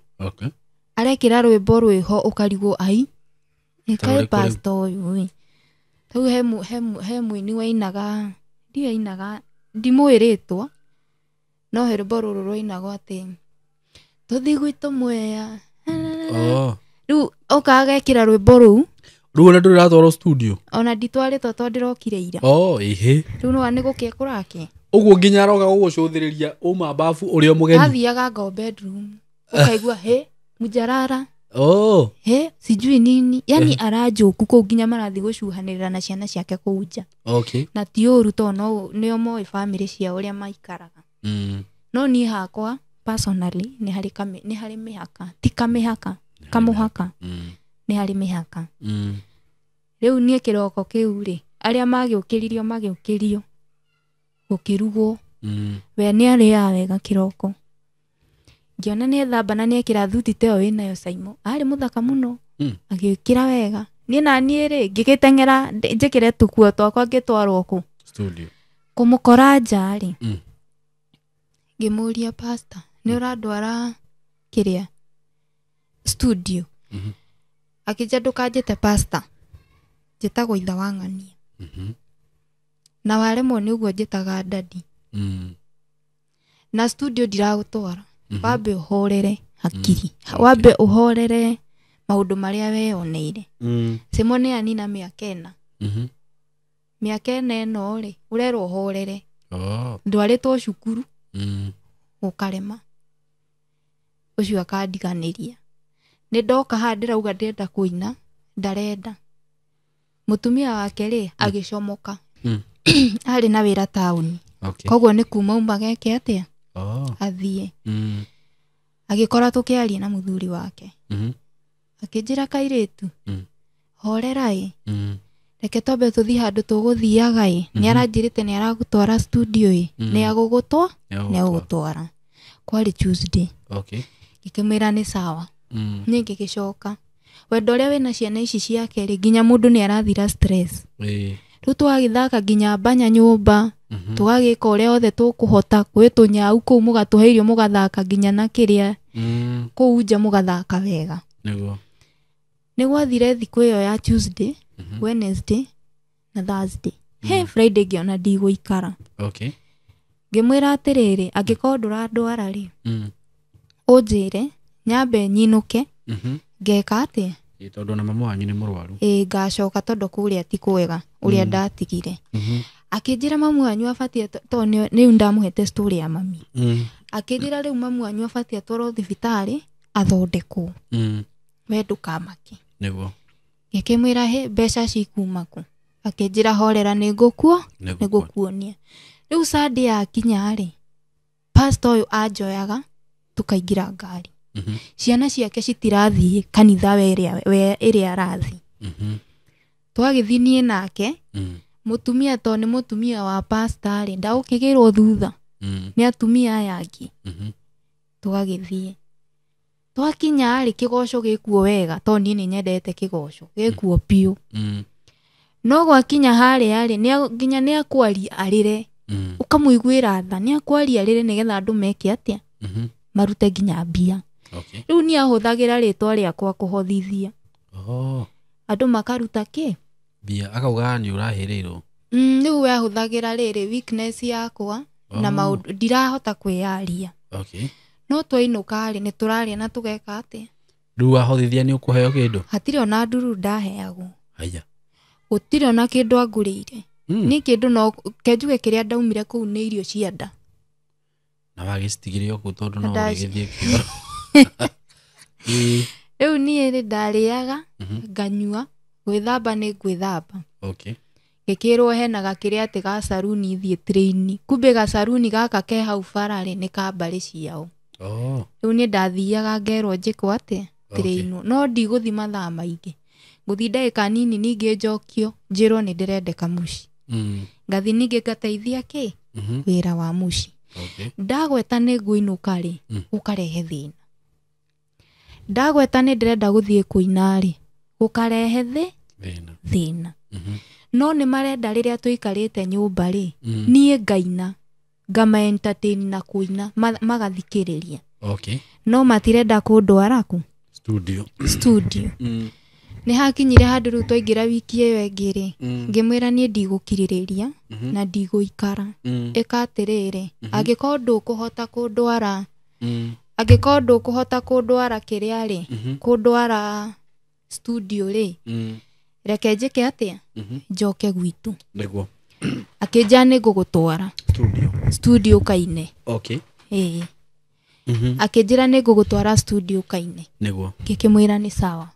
Arekĩra rwĩmbo rwĩho ũkarigwo ai, nĩ kaĩ pastor ũyũ ĩ. Rĩu he mũini wainaga, ndiũĩ ainaga, ndimũĩ rĩtwa, no he rwĩmbo rũrũ rwainagwo atĩ tũthiĩ gwitũ Mwea. Rĩu oka agekĩra rwĩmbo rũu. Rĩu ona ndũrĩ ũratwarwo studio? Ona nditwarĩtwo tondũ ndĩrokire ira. Ĩhĩ. Rĩu nĩwona nĩ gũkĩa kũrakĩa. Ũguo nginya aroka gũgũcũthĩrĩria uma bafu ũrĩ o mũgeni. Athiaga ngo bedroom. Ũkaigua he mujarara. He sijui nini. Yani aranjũku kũu nginya marathiĩ gũcuhanĩrĩra na ciana ciake kũu nja. Na ti ũru tondũ no nĩo moĩ bamĩrĩ ciao ũrĩa maikaraga. No niĩ hakwa personally nĩ harĩ mĩhaka, ti kamĩhaka, kamũhaka. Nĩ harĩ mĩhaka. Rĩu niĩ kĩroko kĩu rĩ, arĩa magĩũkĩririo magĩũkĩrio gũkĩrugwo. We nĩ arĩaga wega kĩroko. Ngĩona nĩ ethamba na nĩ ekĩra thuti ta ĩyo wĩnayo Saimo. Arĩ mũthaka mũno. Agĩkĩra wega. Niĩ na niĩ rĩ, ngĩgĩteng'era njĩkĩre tũkuo twakwa ngĩtwarwo kũ? Studio. Kũmũkora nja rĩ. Ngĩmũria pastor, nĩ ũrandwara kĩrĩa? Studio. Akĩnjĩra ndũkanjĩte pastor. Njĩtagwo ithe wa ng'ania. Na waremwo nĩ ũguo njĩtaga daddy. Na studio ndiragũtwara. Wambe ũhorere hakiri. Wambe ũhorere maũndũ marĩa weyoneire. Simo nĩ anina mĩaka 4. Mĩaka 4 ĩno rĩ, ũrerwo ũhorere. Ndwarĩtwo cukuru. Ũkarema. Ũcio akandiganĩria. Nĩ ndoka haha ndĩrauga ndĩrenda kũina, ndarenda. Mũtumia wake rĩ, agĩcomoka. Arĩ na wĩra taũni. Koguo nĩ kuma umaga eke atĩa? Athiĩ. Agĩkora tũkĩaria na mũthuri wake. Akĩnjĩra kairĩtu, horera ĩ. Reke twambe tũthiĩ handũ tũgũthiaga ĩ. Nĩ aranjĩrĩte nĩ aragũtwara studio ĩ. Nĩ agũgũtwara. Kwarĩ Tuesday. Ngĩkĩmwĩra nĩ sawa. Niĩ ngĩgĩcoka. Wendo ũrĩa wĩna ciana ici ciake rĩ, nginya mũndũ nĩ arathira stress. Rĩu tũgagĩthaka nginya mbanya nyũmba, tũgagĩka ũrĩa othe tũkũhota, kwĩ tũnyau kũu mũgatũhe irio mũgathaka nginya na kĩrĩa kũu nja mũgathaka wega. Nĩguo. Nĩ gwathire thikũ ĩyo ya Tuesday, Wednesday na Thursday. He Friday ngĩona ndigũikara. Ngĩmwĩra atĩrĩrĩ, angĩkorwo ndũrandwara rĩ, ũnjĩre nyambe nyinũke, ngeka atĩa? Tondũ na mama wanyu nĩ mũrwaru. Ngacoka tondũ kũrĩa ti kwega ũrĩa ndatigire. Akĩnjĩra mamu wanyu abatiĩ tondũ rĩu ndamũhete story ya mami. Akĩnjĩra rĩu mamu wanyu abatiĩ atwarwo thibitarĩ athondekwo. We ndũkamake. Nĩguo. Ngĩkĩmwĩra he mbeca cikuma kũ? Akĩnjĩra horera nĩ ngũkuonia. Rĩu Sunday yakinya rĩ, pastor ũyũ anjoyaga tũkaingĩra ngari. Ciana ciake citirathiĩ kanitha ĩrĩa arathiĩ. Twagĩthiĩ niĩ nake, mũtumia tondũ nĩ mũtumia wa pastor rĩ, ndagũkĩgĩrwo thutha. Nĩ atumia aya angĩ. Tũgagĩthiĩ. Twakinya rĩ, kĩgoco gĩkuo wega tondũ niĩ nĩ nyendete kĩgoco, gĩkuo biũ. No gwakinya harĩa rĩ, nginya nĩ akwaria arĩre. Ũkamũiguĩra tha, nĩ akwaria arĩre nĩgetha andũ meke atĩa? Marute nginya mbia. Okay. Rĩu niĩ ahũthagĩra rĩtwa rĩakwa kũhothithia. Oh. Andũ makaruta kĩ? Mbia akauga nĩ ũrahĩrĩirwo. Rĩu we ahũthagĩra rĩrĩ weakness yakwa na maũndũ ndirahota kwĩyaria. Okay. No twainũka rĩ, nĩ tũraria na tũgeka atĩa? Rĩu wahothithia nĩ ũkũheo kĩndũ? Hatirĩ ona nduru ndaheagwo. Haya. Gũtirĩ ona kĩndũ angũrĩire. Niĩ kĩndũ no kenjuge kĩrĩa ndaumire kũu nĩ irio cia nda. Na wagĩcitigire o kũu tondũ no Na ũgĩgĩthiĩ kĩoro. Ĩĩ. Rĩu niĩ rĩ ndarĩaga, nganyua, gwĩthamba nĩ ngwĩthamba. Okay. Ngĩkĩrwo hena gakĩrĩa atĩ ga saruni thiĩ train. Kumbe gacaruni gaka ke hau bara rĩ nĩ ka mbarĩ ciao. Oh. Rĩu niĩ ndathiaga ngerwo njĩkwo atĩa? Okay. Trainwo. No ndigũthiĩ mathaa maingĩ. Ngũthiĩ ndagĩka nini ningĩ njokio njĩrwo nĩ ndĩrendeka mũciĩ. Ngathiĩ ningĩ ngateithia kĩ? Wĩra wa mũciĩ. Okay. Ndagweta nĩ ngũinũka rĩ, ũkarehe thĩna. Ndagweta nĩ ndĩrenda gũthiĩ kũina rĩ, ũkarehe Thĩna. thĩna. No nĩ marenda rĩrĩa tũikarĩte nyũmba rĩ, niĩ ngaina, ngama entertain na kũina, magathikĩrĩria. Okay. No matirenda kũndwara kũ? Studio. Studio. Nĩ hakinyire handũ rĩu twaingĩra wiki ĩyo ĩngĩ rĩ, ngĩmwĩra niĩ ndigũkirĩrĩria na ndigũikara. Ĩka atĩrĩrĩ, angĩkorwo ndũkũhota kũndwara, angĩkorwo ndũkũhota kũndwara kĩrĩa rĩ, kũndwara studio rĩ, reke njĩke atĩa? Njoke gwitũ. Nĩguo. Akĩnjĩra nĩ ngũgũtwara Studio. studio kaine. Okay. Ĩĩ. Akĩnjĩra nĩ ngũgũtwara studio kaine. Nĩguo. Ngĩkĩmwĩra nĩ sawa.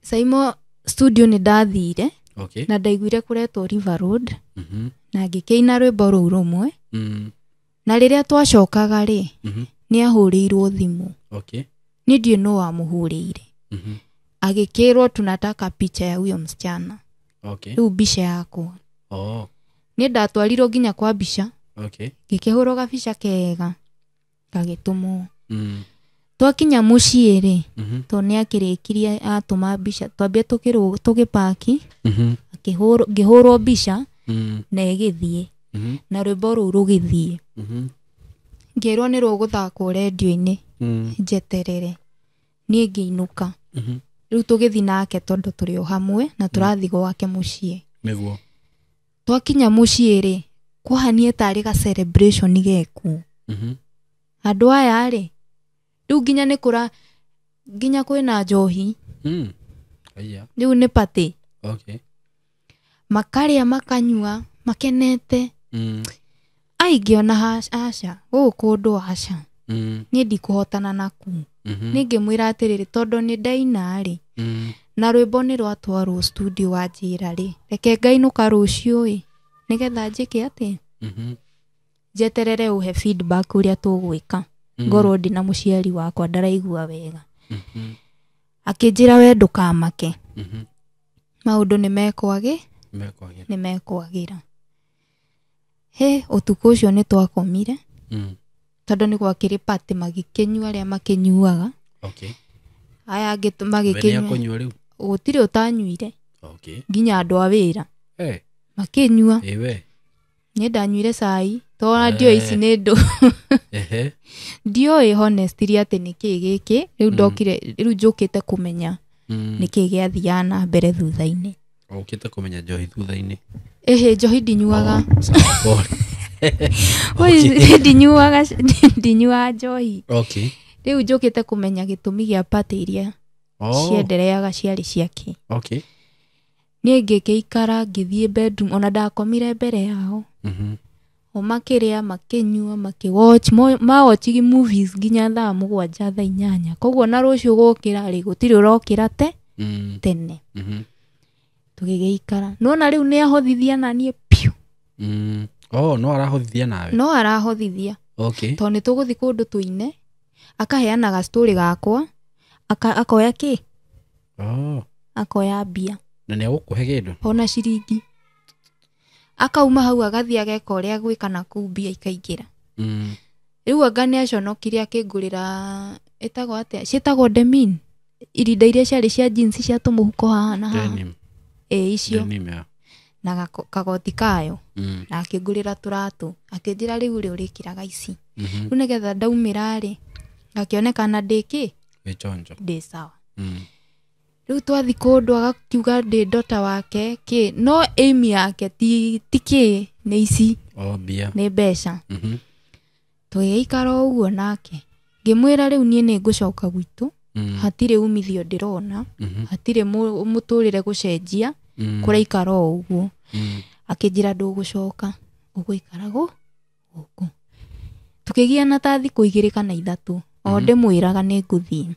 Saimo studio nĩ ndathire. Okay. Na ndaiguire kũretwo River Road. Na ngĩkĩina rwĩmbo rũu rũmwe. Na rĩrĩa twacokaga rĩ, nĩ ahũrĩirwo thimũ. Okay. Niĩ ndiũĩ nũ wamũhũrĩire. Agĩkĩrwo tunataka picha ya huyo msichana. Okay. Rĩu mbica yakwa. Oh. Niĩ ndatwarirwo nginya kwa mbica. Okay. Ngĩkĩhũrwo gabica kega. Gagĩtũmwo. Twakinya mũciĩ rĩ, tondũ nĩ akĩrĩkirie atũma mbica, twambie tũgĩpaki, ngĩhũrwo mbica na ĩgĩthiĩ. Na rwĩmbo rũu rũgĩthiĩ. Ngĩrwo nĩ rũgũthakwo rendio-inĩ, njeterere. Niĩ ngĩinũka. Rĩu tũgĩthiĩ nake tondũ tũrĩ o hamwe na tũrathiĩ gwake mũciĩ. Nĩguo. Twakinya mũciĩ rĩ, kwahanie tarĩ ga celebration gekuo. Andũ aya rĩ, rĩu nginya nĩ kũra, nginya kwĩna njohi. Aya. Rĩu nĩ party. Okay. Makarĩa makanyua, makenete. Ai ngĩona aca, gũkũ kũndũ aca. Niĩ ndikũhotana nakuo. Niĩ ngĩmwĩra atĩrĩrĩ, tondũ nĩ ndaina rĩ, na rwĩmbo nĩ rwatwarwo studio wanjĩra rĩ, reke ngainũka rũciũ ĩ, nĩgetha njĩke atĩa? Njeterere ũhe feedback ũrĩa tũgwĩka. Ngorwo ndĩ na mũciari wakwa ndaraigua wega. Akĩnjĩra we ndũkamake. Maũndũ nĩ mekwagĩ? Mekwagĩra. Nĩ mekwagĩra. He, ũtukũ ũcio nĩ twakomire. Tondũ nĩ gwakĩrĩ party magĩkĩnyua arĩa makĩnyuaga. Okay. Aya angĩ We nĩ magĩkĩnyua. akũnyua rĩu? Gũtirĩ ũtanyuire. Okay. Nginya andũ a wĩra. Hey. Makĩnyua. Ĩwe. Niĩ ndanyuire cai. Tondũ ndiũĩ ici nĩ ndũ. Ehe. Ndiũĩ honestly atĩ nĩ kĩĩ gĩkĩ. Rĩu ndokire, rĩu njũkĩte kũmenya nĩ kĩĩ gĩathiaga na mbere thutha-inĩ. Ũkĩte kũmenya njohi thutha-inĩ. Ĩhĩ, njohi ndinyuaga. Oh, sawa, pole. Oi, ndinyuaga njohi. Okay. Rĩu njũkĩte kũmenya gĩtũmi gĩa party iria Oh. ciendereaga ciarĩ ciake. Okay. Niĩ ngĩgĩikara ngĩthiĩ bedroom, ona ndakomire mbere yao. O makĩrĩa, makĩnyua, makĩwatch, mawatchigi movies nginya thaa 7, thaa 8. Koguo na rũciũ gũkĩra rĩ, gũtirĩ ũrokĩra tene. Tũgĩgĩikara. Nĩwona rĩu nĩ ahothithia na niĩ piũ. Oh, no arahothithia nawe? No arahothithia. Okay. Tondũ nĩ tũgũthiĩ kũndũ tũine, akaheana ga story gakwa, akoya kĩ? Oh. Akoya mbia. Na nĩ egũkũhe kĩndũ? Ona ciringi. Akauma hau agathiĩ ageka ũrĩa agwĩka na kũu mbia ikaingĩra. Rĩu anga nĩ aconokire akĩngũrĩra, ĩtagwo atĩa? Ciĩtagwo denim. Irinda iria ciarĩ cia jeans cia tũmũhuko haha na haha. Denim. Ĩ icio. Denim, yeah. Na kagoti kayo. Na akĩngũrĩra tũratũ, akĩnjĩra rĩu rĩ ũrĩkĩraga ici. Rĩu nĩgetha ndaumĩra rĩ, ngakĩonekana ndĩ kĩ? Wĩ chonjo. Ndĩ sawa. Rĩu twathi kũndũ agakiuga ndĩ ndota wake kĩ, no aim yake ti kĩ, nĩ ici. Oh, mbia. Nĩ mbeca. Tũgĩikara o ũguo nake, ngĩmwĩra rĩu niĩ nĩ ngũcoka gwitũ. Hatirĩ umithio ndĩrona. Hatirĩ mũtũrĩre gũcenjia. Kũraikara o ũguo. Akĩnjĩra ndũgũcoka, ũgũikara gũkũ. Tũkĩgiana ta thikũ 2 kana 3, o ndĩmwĩraga nĩ ngũthiĩ.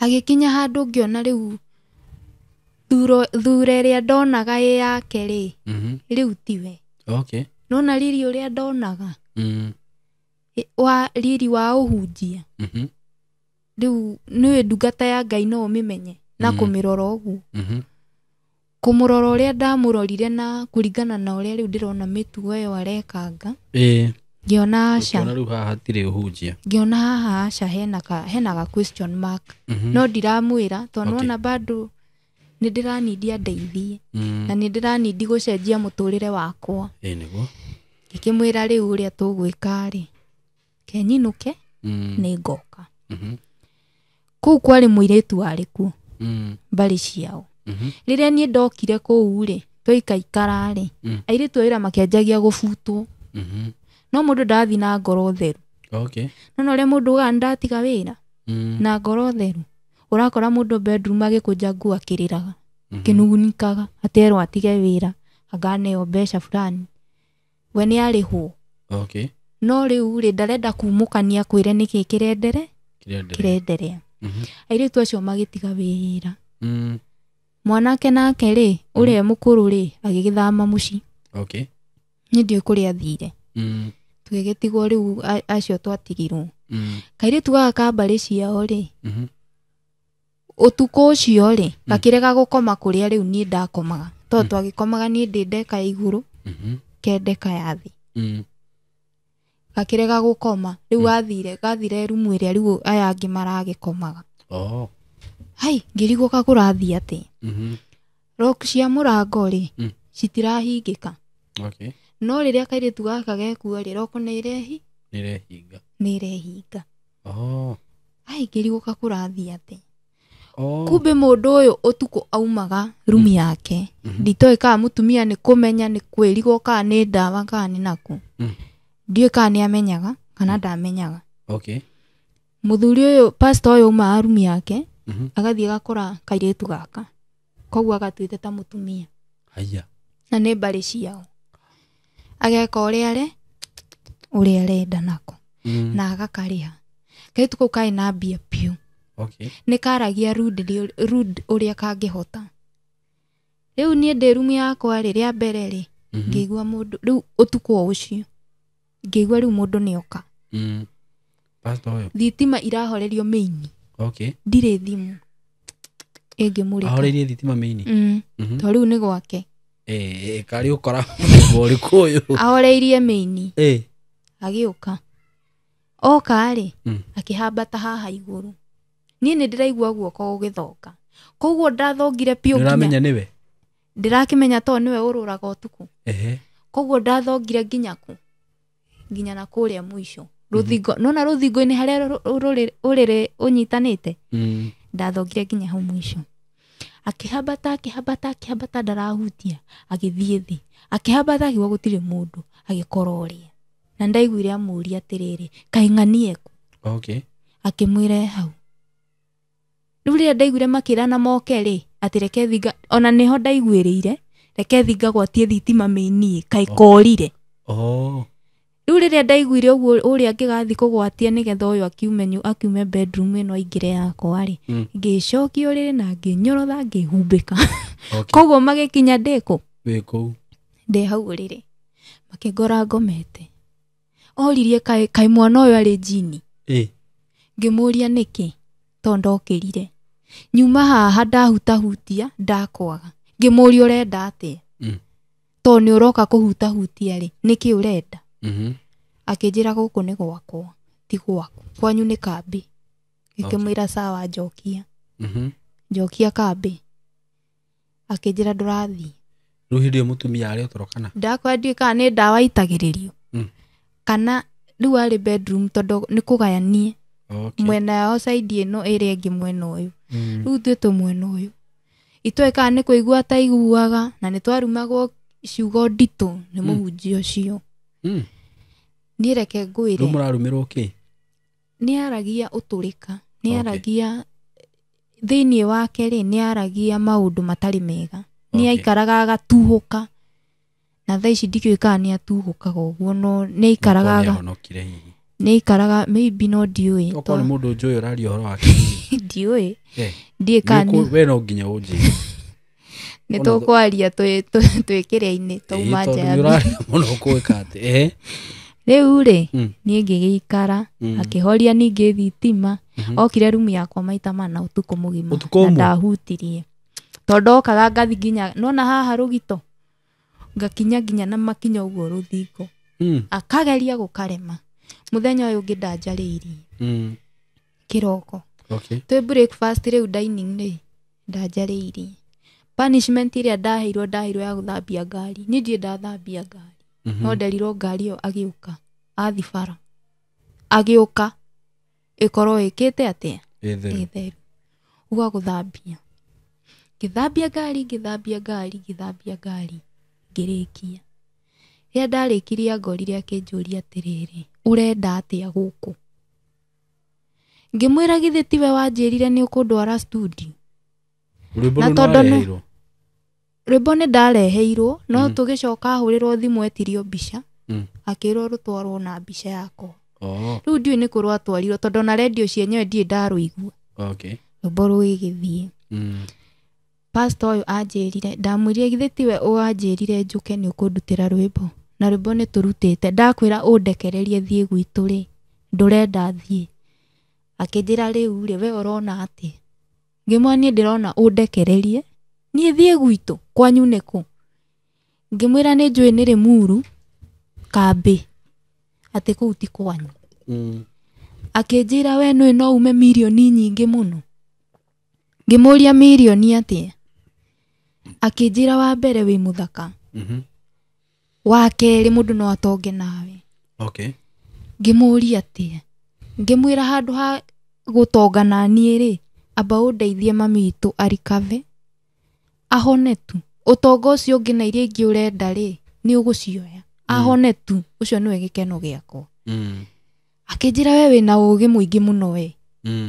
Agĩkinya handũ ngĩona rĩu thura ĩrĩa ndonaga ĩ yake rĩ, rĩu tiwe. Okay. Nona riri ũrĩa ndonaga. Wa riri wa ũhunjia. Rĩu nĩwe ndungata ya Ngai no ũmĩmenye na kũmĩrora ũguo. Kũmũrora ũrĩa ndamũrorire na kũringana na ũrĩa rĩu ndĩrona mĩtugo ĩyo arekanga. Ngĩona aca. Ũkĩona rĩu haha hatirĩ ũhunjia. Ngĩona haha aca hena ka question mark. No ndiramwĩra tondũ nĩwona bado nĩ ndĩranindia ndeithie. Na nĩ ndĩranindi gũcenjia mũtũrĩre wakwa. Nĩguo. Ngĩkĩmwĩra rĩu ũrĩa tũgwĩka rĩ, kenyinũke, nĩ ngoka. Kũu kwarĩ mũirĩtu warĩ kuo, mbarĩ ciao. Rĩrĩa niĩ ndokire kũu rĩ, twaikaikara rĩ, airĩtu a wĩra makĩanjagia gũbutwo. No mũndũ ndathi na ngoro theru. Okay. No na ũrĩa mũndũ ugaga nĩndatiga wĩra, na ngoro theru. Ũrakora mũndũ bedroom agĩkũnja nguo akĩrĩraga, akĩnugunikaga, aterwo atige wĩra, anganeo mbeca fulani. We nĩ arĩhwo. Okay. No rĩu rĩ, ndarenda kumũkania kwĩre nĩkĩ kĩrendere? Kĩrenderea. Kĩrenderea. Airĩtu acio magĩtiga wĩra. Mwanake nake rĩ, ũrĩa mũkũrũ rĩ, agĩgĩthama mũciĩ. Okay. Niĩ ndiũĩ kũrĩa athire. Tũgĩgĩtigwo rĩu acio twatigirwo. Kairĩtu gaka ka mbarĩ ciao rĩ, ũtukũ ũcio rĩ, gakĩrega gũkoma kũrĩa rĩu niĩ ndakomaga. Tondũ twagĩkomaga niĩ ndĩ ndeka ya igũrũ, ke ndeka ya thĩ. Gakĩrega gũkoma, rĩu gathire rumu ĩrĩa rĩu aya angĩ maragĩkomaga. Oh. Hai, ngĩrigwo kagũrathiĩ atĩa. Lock cia mũrango rĩ, citirahingĩka. Okay. No rĩrĩa kairĩtu gaka gekuo rĩ, lock nĩ ĩrehi? Nĩ ĩrehinga. Nĩ ĩrehinga. Oh. Hai, ngĩrigwo kagũrathiĩ atĩa. Oh. Kumbe mũndũ ũyũ ũtukũ aumaga rumu yake. Nditoĩ kana mũtumia nĩ kũmenya, nĩ kwĩrigwo kana nĩ ndawa kana nĩ nakũ. Ndiũĩ kana nĩ amenyaga kana ndamenyaga. Okay. Mũthuri ũyũ, pastor ũyũ aumaga rumu yake, agathiĩ agakora kairĩtu gaka. Koguo agatuĩte ta mũtumia. Haiya. Na nĩ mbarĩ ciao. Ageka ũrĩa arenda nako. Na agakarĩha. Kairĩtu kau karĩ na mbia biũ. Okay. Nĩ karagia rude ũrĩa kangĩhota. Rĩu niĩ ndĩ rumu yakwa rĩ, rĩa mbere rĩ, ngĩigua mũndũ, rĩu ũtukũ o ũcio, ngĩigua rĩu mũndũ nĩoka. Pastor ũyũ. Thitima irahorerio mĩini. Okay. Ndirĩ thimũ ĩngĩmũrĩka. Ahoreirie thitima mĩini? To rĩu nĩ gwake. Karĩ ũkora mũthemba ũrĩkũ ũyũ? Ahoreirie mĩini. Agĩũka. Oka rĩ, akĩhambata haha igũrũ. Niĩ nĩ ndĩraigua guoko gũgĩthonga. Koguo ndathongire biũ nginya Nĩũramenya nĩwe? Ndĩrakĩmenya tondũ nĩwe ũrũraga ũtukũ. Koguo ndathongire nginya kũ? Nginya na kũrĩa mũico. Rũthingo, nona rũthingo-inĩ harĩa ũrĩrĩ ũnyitanĩte? Ndathongire nginya hau mũico. Akĩhambata, akĩhambata, akĩhambata ndarahutia, agĩthiĩ thĩ. Akĩhambata akiuga gũtirĩ mũndũ, agĩkora ũrĩa. Na ndaiguire amũria atĩrĩrĩ, kaĩ ng'anie kũ? Okay. Akĩmwĩra e hau. Rĩu rĩrĩa ndaiguire makĩrana moke rĩ, atĩ reke thinga, ona nĩho ndaiguĩrĩire, reke thinga gwatie thitima mĩini, kaĩ korire. Oh. Rĩu rĩrĩa ndaiguire ũguo ũrĩa angĩgathiĩ kũgwatia nĩgetha ũyũ akiume bedroom ĩno aingĩre yakwa rĩ, ngĩcokia ũrĩrĩ na ngĩnyorotha ngĩhumbĩka. Okay. Koguo magĩkinya ndĩ kũ? Wĩ kũu. Ndĩ hau ũrĩrĩ. Makĩngora ngomete. Oririe kaĩ mwana ũyũ arĩ njini? Ngĩmũria nĩkĩ? Tondũ ndokĩrire. Nyuma haha ndahutahutia ndakwaga. Ngĩmũria ũrenda atĩa? Tondũ nĩ ũroka kũhutahutia rĩ, nĩkĩ ũrenda? Akĩnjĩra gũkũ nĩ gwakwa, ti gwaku. Kwanyu nĩ kambĩ. Ngĩkĩmwĩra sawa, njokia. Njokia kambĩ. Akĩnjĩra ndũrathiĩ. Rĩu hĩndĩ ĩyo mũtumia arĩ o toro kana? Ndakwa ndiũĩ kana nĩ ndawa itagĩrĩrio kana rĩu arĩ bedroom tondũ nĩ kũgayanie. Okay. Mwena yao side ĩno ĩrĩa ĩngĩ mwena ũyũ. Rĩu ithuĩ twĩ mwena ũyũ. Itoĩ kana nĩ kũigua ataiguaga na nĩ twarumagwo ciugo nditũ nĩ mũhunjia ũcio. Niĩ reke Rĩu ngwĩre mũrarumĩrwo kĩ? Nĩ aragia ũtũrĩka, nĩ aragia thĩinĩ wake rĩ, nĩ aragia maũndũ matarĩ mega. Nĩ aikaraga agatuhũka. Na thaa ici ndikĩũĩ kana nĩ atuhũkaga ũguo no nĩ aikaraga Okorwo nĩahonokire hihi. Nĩ aikaraga maybe no ndiũĩ. Okorwo nĩ mũndũ njũĩ ũraria ũhoro wake hihi. Ndiũĩ. Ndiũĩ kana We no nginya ũnjĩre. Nĩ tũkwaria twĩ kĩrĩa-inĩ twauma Ĩĩ, nja tondũ ya nĩ ũraria mũno kũĩka atĩ Rĩu rĩ, niĩ ngĩgĩikara, akĩhoria ningĩ thitima, okire rumu yakwa maita mana ũtukũ mũgima. Ũtukũ Na ũmwe? ndahutirie. Tondũ okaga ngathi nginya, nona haha rũgito, ngakinya nginya na makinya ũguo rũthingo. Akageria gũkarema. Mũthenya ũyũ ũngĩ ndanjarĩirie. Kĩroko. Okay. Twĩ breakfast rĩu dining rĩ, ndanjarĩirie. Punishment ĩrĩa ndaheirwo, ndaheirwo ya gũthambia ngari. Niĩ ndirĩ ndathambia ngari. No nderirwo ngari ĩyo agĩũka, athi bara. Agĩũka, ĩkorwo ĩkĩte atĩa? Ĩ theru. Ĩ theru. Uga gũthambia. Ngĩthambia ngari, ngĩthambia ngari, ngĩthambia ngari, ngĩrĩkia. Rĩrĩa ndarĩkirie angorire akĩnjũria atĩrĩrĩ, ũrenda atĩa gũkũ? Ngĩmwĩra githĩ tiwe wanjĩrire nĩ ũkũndwara studio? Rwĩmbo Na rũu tondũ nĩ nĩwareheirwo? Rwĩmbo nĩ ndareheirwo, no tũgĩcoka ahũrĩrwo thimũ etirio mbica, akĩrwo rũtwarwo na mbica yakwa. Rĩu ndiũĩ nĩ kũ rwatwarirwo tondũ ona redio cienyewe ndirĩ ndarũigua. Okay. Rwĩmbo rũgĩgĩthiĩ. Pastor ũyũ anjĩrire, ndamwĩrire githĩ tiwe wanjĩrire njũke nĩ ũkũndutĩra rwĩmbo, na rwĩmbo nĩ tũrutĩte, ndakwĩra ũndekererie thiĩ gwitũ rĩ, ndũrenda thiĩ. Akĩnjĩra rĩu rĩ, we ũrona atĩa? Ngĩmwĩra niĩ ndĩrona ũndekererie niĩ thiĩ gwitũ, kwanyu nĩ kũ? Ngĩmwĩra nĩ njũĩ nĩ Rĩmuru kambĩ, atĩ kũu ti kwanyu. Akĩnjĩra we nĩũĩ no ume mirioni nyingĩ mũno. Ngĩmũria mirioni atĩa? Akĩnjĩra wa mbere wĩ mũthaka. Wa kerĩ mũndũ no atonge nawe. Okay. Ngĩmũria atĩa? Ngĩmwĩra handũ ha gũtonga na niĩ rĩ, amba ũndeithie mami witũ arikave, ahone tu. Ũtonga ũcio ũngĩ na iria ingĩ ũrenda rĩ, nĩ ũgũcioya. Ahone tu, ũcio nĩwe gĩkeno gĩakwa. Akĩnjĩra we wĩna ũgĩ mũingĩ mũno we.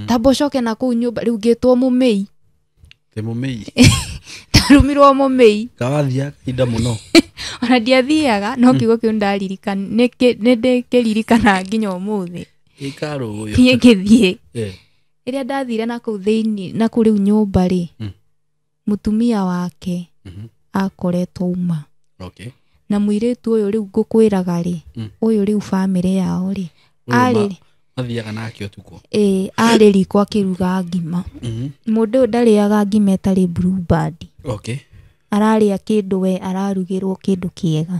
Tamba ũcoke na kũu nyũmba, rĩu ngĩtwo mũmĩi. Te mũmĩi. Ndarumirwo mũmĩi. Kawathiaga kahinda mũno. Ona ndiathiaga, no kiugo kĩu nĩndĩkĩririkanaga nginya ũmũthĩ. Ĩkarũyũ. Niĩ ngĩthiĩ. Rĩrĩa ndathire na kũu thĩinĩ, na kũu rĩu nyũmba rĩ, mũtumia wake akoretwo uma. Okay. Na mũirĩtu ũyũ rĩu ngũkwĩraga rĩ, ũyũ rĩu bamĩrĩ yao rĩ, arĩ Mathiaga nake ũtukũ. Ĩĩ, arĩ riko akĩruga ngima. Mũndũ ũyũ ndarĩaga ngima ĩtarĩ Blue Band. Okay. Ararĩa kĩndũ we ararugĩrwo kĩndũ kĩega.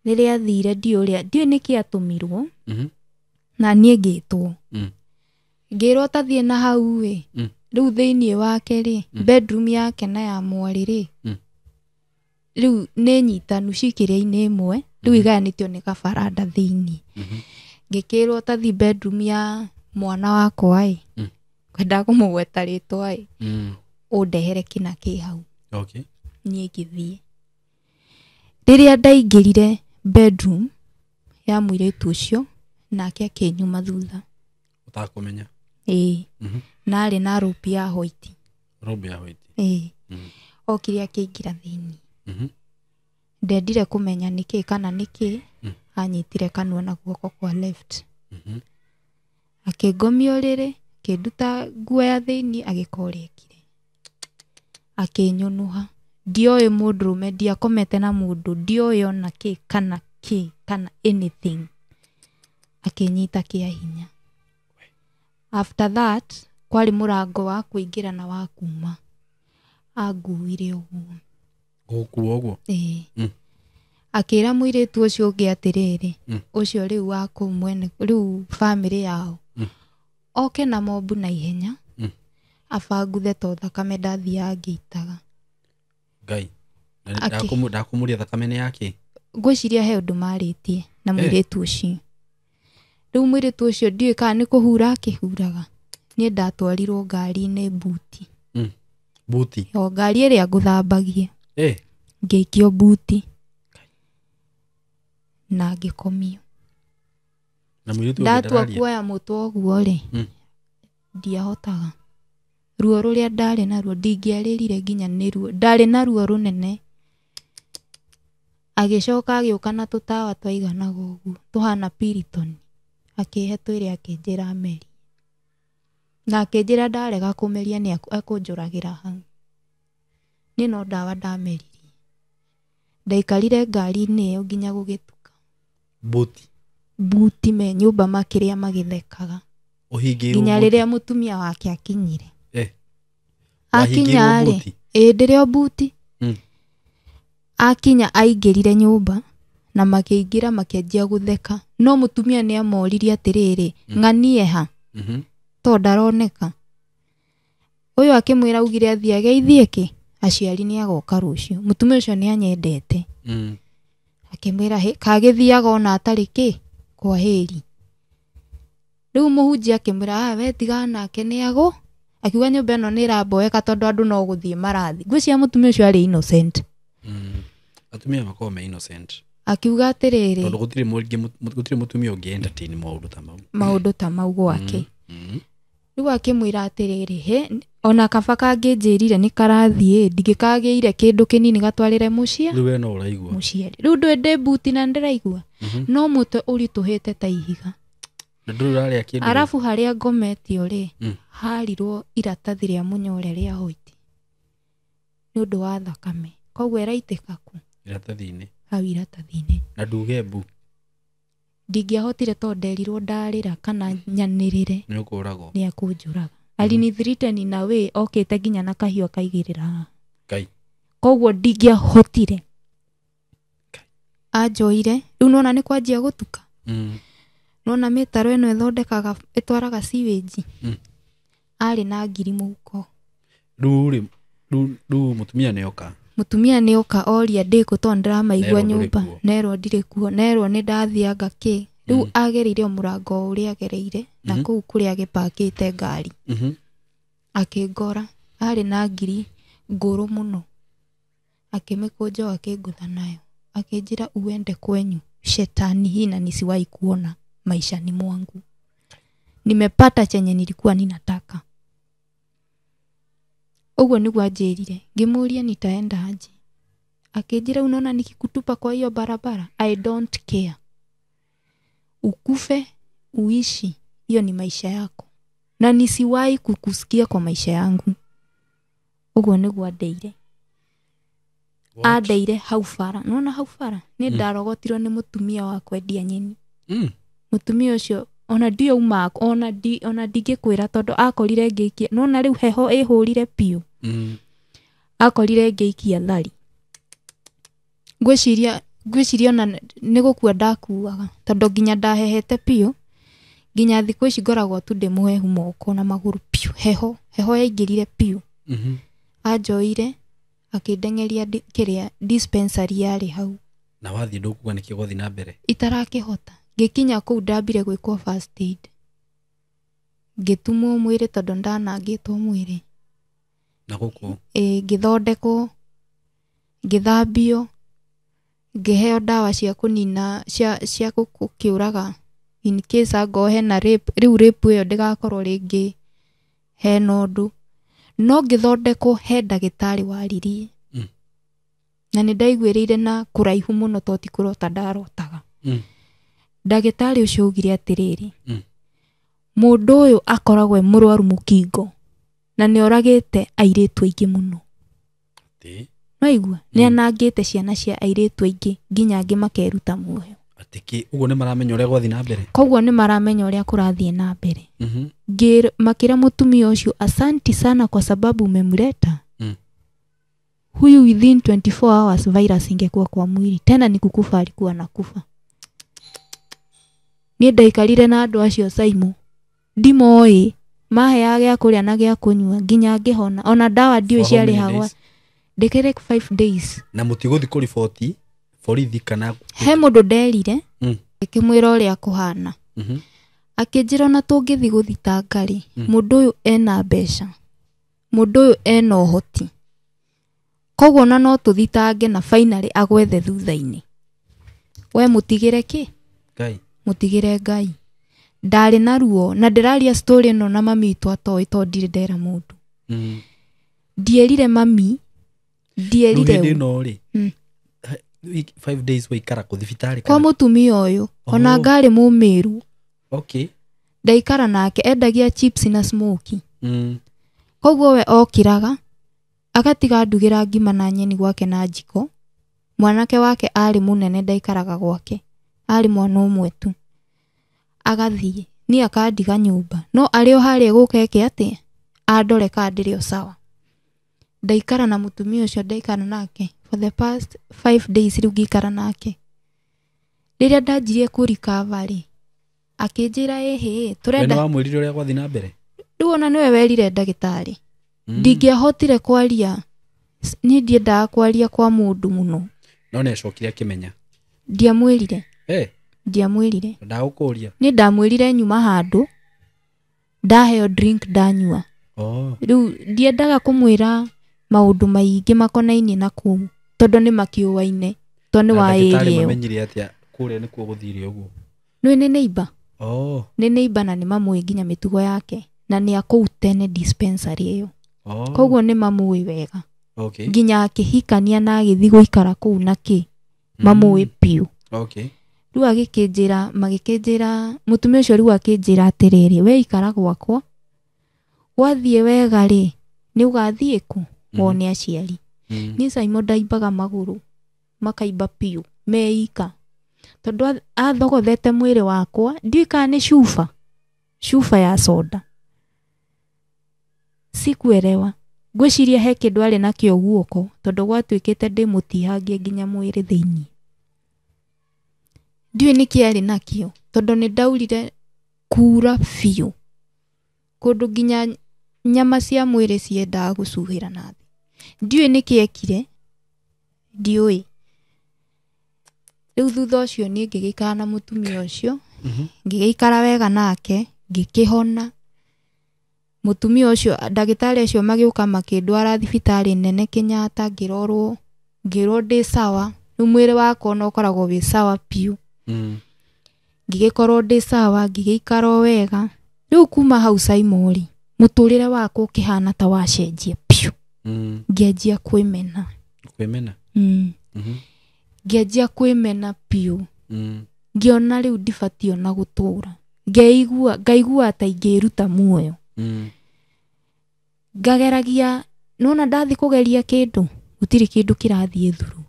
Rĩrĩa athire ndiũĩ ũrĩa, ndiũĩ nĩkĩ atũmirwo. Na niĩ ngĩtwo. Ngĩrwo ta thiĩ na hau ĩ. Rĩu thĩinĩ wake rĩ, bedroom yake na ya mwarĩ rĩ, rĩu nĩ nyitanu cikĩrĩa-inĩ ĩmwe, rĩu igayanĩtio nĩ kabaranda thĩinĩ. Ngĩkĩrwo ta thiĩ bedroom ya mwana wakwa ĩ, ngwendaga kũmũgweta rĩtwa ĩ, ũndehere kĩna kĩ hau. Okay. Niĩ ngĩthiĩ. Rĩrĩa ndaingĩrire bedroom ya mũirĩtu ũcio, nake akĩnyuma thutha. Ũtakũmenya? Ĩĩ. Na arĩ na rope ya white. Robe ya white. Ĩĩ. Okire akĩingĩra thĩinĩ. Ndendire kũmenya nĩkĩ kana nĩkĩ, anyitire kanua na guoko kwa left. Akĩngomia ũrĩrĩ, akĩnduta nguo ya thĩinĩ, agĩka ũrĩa ekire. Akĩnyũnũha. Ndioĩ mũndũrũme, ndiakomete na mũndũ, ndioĩ ona kĩ kana kĩ kana anything. Akĩnyita kĩa hinya. After that, kwarĩ mũrango wa kũingĩra na wa kuma. Anguire ũguo. Gũkua ũguo? Ĩĩ. Akĩra mũirĩtu ũcio ũngĩ atĩrĩrĩ, ũcio rĩu wa kũu mwene, rĩu bamĩrĩ yao. Oke na mobu na ihenya, abanguthe to thakame ndathiaga ngĩitaga. Ngai. Ndakũmũria thakame nĩ yake. Ngwĩciria he ũndũ marĩtie na mũirĩtu ũcio. Rĩu mũirĩtu ũcio ndiũĩ kana nĩ kũhura akĩhuraga. Niĩ ndatwarirwo ngari-inĩ buti. Buti? O ngari ĩrĩa ngũthambagia. Ngĩikio buti. Na ngĩkomio. Na mũirĩtu ũngĩ ndatua ndararia? Kuoya mũtwe ũguo rĩ, ndiahotaga. Ruo rũrĩa ndarĩ naruo ndingĩarĩrire nginya nĩ ruo. Ndarĩ na ruo rũnene. Agĩcoka agĩũka na tũtawa twaiganaga ũguo tũhana Piriton. Akĩhe twĩrĩ akĩnjĩra merie. Na akĩnjĩra ndarega kũmeria nĩ ekũnjũragĩra hau. Niĩ no ndawa ndameririe. Ndaikarire ngari-inĩ ĩyo nginya gũgĩtuka. Buti. Buti me nyũmba makĩrĩa magĩthekaga. Ũhingĩirwo nginya buti? Rĩrĩa mũtumia wake akinyire. Wahingĩirwo Akinya rĩ, buti? Ĩĩ ndĩrĩ o buti. Akinya aingĩrire nyũmba na makĩingĩra makĩanjia gũtheka. No mũtumia nĩ amoririe atĩrĩrĩ, ng'anie ha? To ndaroneka. Ũyũ akĩmwĩra augire athiĩ ageithie kĩ? Aciari nĩ agoka rũciũ. Mũtumia ũcio nĩ anyendete. Akĩmwĩra kagĩthiaga ona atarĩ kĩ? Kwa heri. Rĩu mũhunjia akĩmwĩra, ah, we tigana nake nĩ agũ. Akiuga nyũmba ĩno nĩ ĩramboeka tondũ andũ no gũthiĩ marathiĩ. Ngwĩciria mũtumia ũcio arĩ innocent. Atumia makoragwo me innocent. Akiuga atĩrĩrĩ, Tondũ gũtirĩ mũtumia ũngĩ entertain maũndũ ta mau. Maũndũ ta mau gwake. Rĩu akĩmwĩra atĩrĩrĩ, he ona kaba kangĩnjĩrire nĩ karathiĩ, ndingĩkagĩire kĩndũ kĩnini gatwarĩre mũciĩ. Rĩu we no ũraigua. Mũciari. Rĩu ndũĩ ndĩ buti na ndĩraigua. No mũtwe ũritũhĩte ta ihiga. Na ndũrĩ ũrarĩa kĩndũ. Arabu harĩa ngometio rĩ, harirwo iratathi rĩa mũnyore rĩa white. Nĩ ũndũ wa thakame. Koguo ĩraitĩka kũ? Iratathi-inĩ. Hau iratathi-inĩ. Na nduge mbu. Ndingĩahotire tondũ nderirwo ndarĩra kana nyanĩrĩre. Nĩ ũkũragwo. Nĩ ekũnjũraga. Alinithreaten in a way okĩte nginya na kahiũ akaigĩrĩra haha. Ngai. Koguo ndingĩahotire. Anjoire, rĩu nona nĩ kwanjia gũtuka. Nona mĩtaro ĩno ĩthondekaga ĩtwaraga sewage. Arĩ na ngiri mũhuko. Rĩu rĩ, rĩu mũtumia nĩ oka. Mũtumia nĩ oka oria ndĩkũ tondũ ndĩramaigua Nerwo ndũrĩ nyũmba. kuo. Nerwo ndirĩ kuo. Nerwo nĩ ndathianga kĩ. Rĩu agereire o mũrango ũrĩa agereire na kũu kũrĩa agĩpakĩte ngari. Akĩngora arĩ na ngiri ngũrũ mũno. Akĩmĩkũnja o akĩngũtha nayo. Akĩnjĩra uende kwenyu. Shetani hii na nisiwahi kuona maishani mwangu. Nimepata chenye nilikuwa ninataka. Ũguo nĩguo anjĩrire. Ngĩmũria nitaenda aje. Akĩnjĩra unaona nikikutupa kwa hiyo barabara, I don't care. Ukufe, uishi, hiyo ni maisha yako. Na nisiwahi kukusikia kwa maisha yangu. Ũguo nĩguo andeire. What? Andeire hau bara. Nĩwona hau bara? Nĩ ndarogotirwo nĩ mũtumia wa kwendia nyeni. Mũtumia ũcio ona ndiũĩ auma kũ, ona ndingĩkwĩra tondũ akorire ngĩikia. Nĩwona rĩu heho ĩhũrire biũ. Akorire ngĩikia thari. Ngwĩciria ona nĩ gũkua ndakuaga tondũ nginya ndahehete biũ. Nginya thikũ ici ngoragwo tu ndĩ mũhehu moko na magũrũ biũ. Heho yaingĩrire biũ. Anjoire akĩndengeria kĩrĩa dispensary yarĩ hau. Na wathiĩ ndũkuga nĩkĩ gwathiĩ na mbere? Itarakĩhota. Ngĩkinya kũu ndambire gwĩkwo first aid. Ngĩtumwo mwĩrĩ tondũ ndanangĩtwo mwĩrĩ. Na gũkũ? Ĩĩ, ngĩthondekwo, ngĩthambio, ngĩheo ndawa cia kũnina, cia gũkĩũraga in case angorwo hena rape, rĩu rape ĩyo ndĩgakorwo rĩngĩ hena ũndũ. No ngĩthondekwo he ndagĩtarĩ waririe. Na nĩ ndaiguĩrĩire na kũraihu mũno to ti kũrota ndarotaga. Ndagĩtarĩ ũcio augire atĩrĩrĩ, mũndũ ũyũ akoragwo e mũrwaru mũkingo na nĩ oragĩte airĩtu aingĩ mũno. Atĩ? Waigua? Nĩ anangĩte ciana cia airĩtu aingĩ nginya angĩ makeruta muoyo. Atĩ kĩ? Ũguo nĩ maramenya ũrĩa gwathiĩ na mbere? Koguo nĩ maramenya ũrĩa kũrathiĩ na mbere. Makĩra mũtumia ũcio asanti sana kwa sababu umemleta. Huyu within 24 hours virus ingekuwa kwa mwili. Tena ni kukufa alikuwa anakufa. Niĩ ndaikarire na andũ acio Saimu. Ndimoĩ. Maheaga gĩa kũrĩa na gĩa kũnyua nginya ngĩhona. Ona ndawa ndiũĩ For how many ciarĩhagwo. days? Ndĩkĩrĩ 5 days. Na mũtigũthi kũriboti borithi kana? He mũndũ nderire, ngĩkĩmwĩra ũrĩa kũhana. Akĩnjĩra ona tũngĩthiĩ gũthitanga rĩ, mũndũ ũyũ ena mbeca, mũndũ ũyũ ena ũhoti, koguo ona no tũthitange na finally agwethe thutha-inĩ. We mũtigĩre kĩ? Ngai. Mũtigĩre Ngai. Ndarĩ na ruo na ndĩraria story ĩno na mami witũ atoĩ, tondũ ndirĩ ndera mũndũ. Ndierire mami, ndierire Rĩu hĩndĩ ũ. ĩno rĩ, 5 days waikara kũ thibitarĩ Kwa kana? mũtumia ũyũ ona Oh. ngarĩ mũmĩru. Okay. Ndaikara nake, endagia chips na smoky. Koguo we okĩraga agatiga ndugĩra ngima na nyeni gwake na njiko. Mwanake wake arĩ mũnene, ndaikaraga gwake, arĩ mwana ũmwe tu. Agathiĩ niĩ akandiga nyũmba, no arĩ o harĩa gũka eke atĩa, andore kana ndĩrĩ o sawa. Ndaikara na mũtumia ũcio, ndaikara nake for the past 5 days rĩu ngĩikara nake. Rĩrĩa ndanjirie kũ recover rĩ, akĩnjĩra ĩhĩ We nĩ tũrenda. wamwĩrire ũrĩa gwathiĩ na mbere? Rĩu ona nĩwe werire ndagĩtarĩ. Ndingĩahotire kwaria, niĩ ndiendaga kwaria kwa mũndũ mũno. No nĩ acokire akĩmenya? Ndiamwĩrire. Eh. Ndiamwĩrire. Ndagũkũria. Niĩ ndamwĩrire nyuma handũ ndaheo drink ndanyua. Oh. Rĩu ndiendaga kũmwĩra maũndũ maingĩ makonainie na kũu, tondũ nĩ makĩũaine, tondũ nĩ Na wa ndagĩtarĩ area ĩyo. mamenyire atĩa kũrĩa nĩkuo gũthire ũguo? Nĩ nĩ neighbor. Oh. Nĩ neighbor na nĩ mamũĩ nginya mĩtugo yake, na nĩ akũu tene dispensary ĩyo. Oh. Koguo nĩ mamũĩ wega. Okay. Nginya akĩhikania na agĩthiĩ gũikara kũu na kĩ, mamũĩ biũ. Okay. Rĩu agĩkĩnjĩra, magĩkĩnjĩra mũtumia ũcio rĩu akĩnjĩra atĩrĩrĩ, we ikara gwakwa, gwathiĩ wega rĩ, nĩ ũgathiĩ kũ wone aciari. Niĩ Simon ndaimbaga magũrũ makaimba biũ meika, tondũ athogothete mwĩrĩ wakwa, ndiũĩ kana nĩ cuba, cuba ya soda, sikuelewa. Ngwĩciria he kĩndũ arĩ nakĩo guoko, tondũ gwatuĩkĩte ndĩ mũtihangie nginya mwĩrĩ thĩiniĩ. Ndiũĩ nĩkĩ arĩ nakĩo, tondũ nĩ ndaurire kura biũ kũndũ nginya nyama cia mwĩrĩ ciendaga gũcuhĩra na thĩ. Ndiũĩ nĩkĩ ekire, ndiũĩ. Rĩu thutha ũcio niĩ ngĩgĩikara na mũtumia ũcio, ngĩgĩikara wega nake, ngĩkĩhona. Mũtumia ũcio, ndagĩtarĩ acio magĩũka makĩndwara thibitarĩ nene Kenyatta, ngĩrorwo, ngĩrwo ndĩ sawa. Rĩu mwĩrĩ wakwa ona ũkoragwo wĩ sawa biũ. Ngĩgĩkorwo ndĩ sawa, ngĩgĩikara o wega. Rĩu kuma hau Simon rĩ, mũtũrĩre wakwa ũkĩhana ta wacenjia biũ. Ngĩanjia kwĩmena. Kwĩmena? Ngĩanjia kwĩmena biũ. Ngĩona rĩu ndibatiĩ ona gũtũra. Ngeigua, ngaigua ta ingĩruta muoyo. Ngageragia, nona ndathi kũgeria kĩndũ, gũtirĩ kĩndũ kĩrathiĩ through.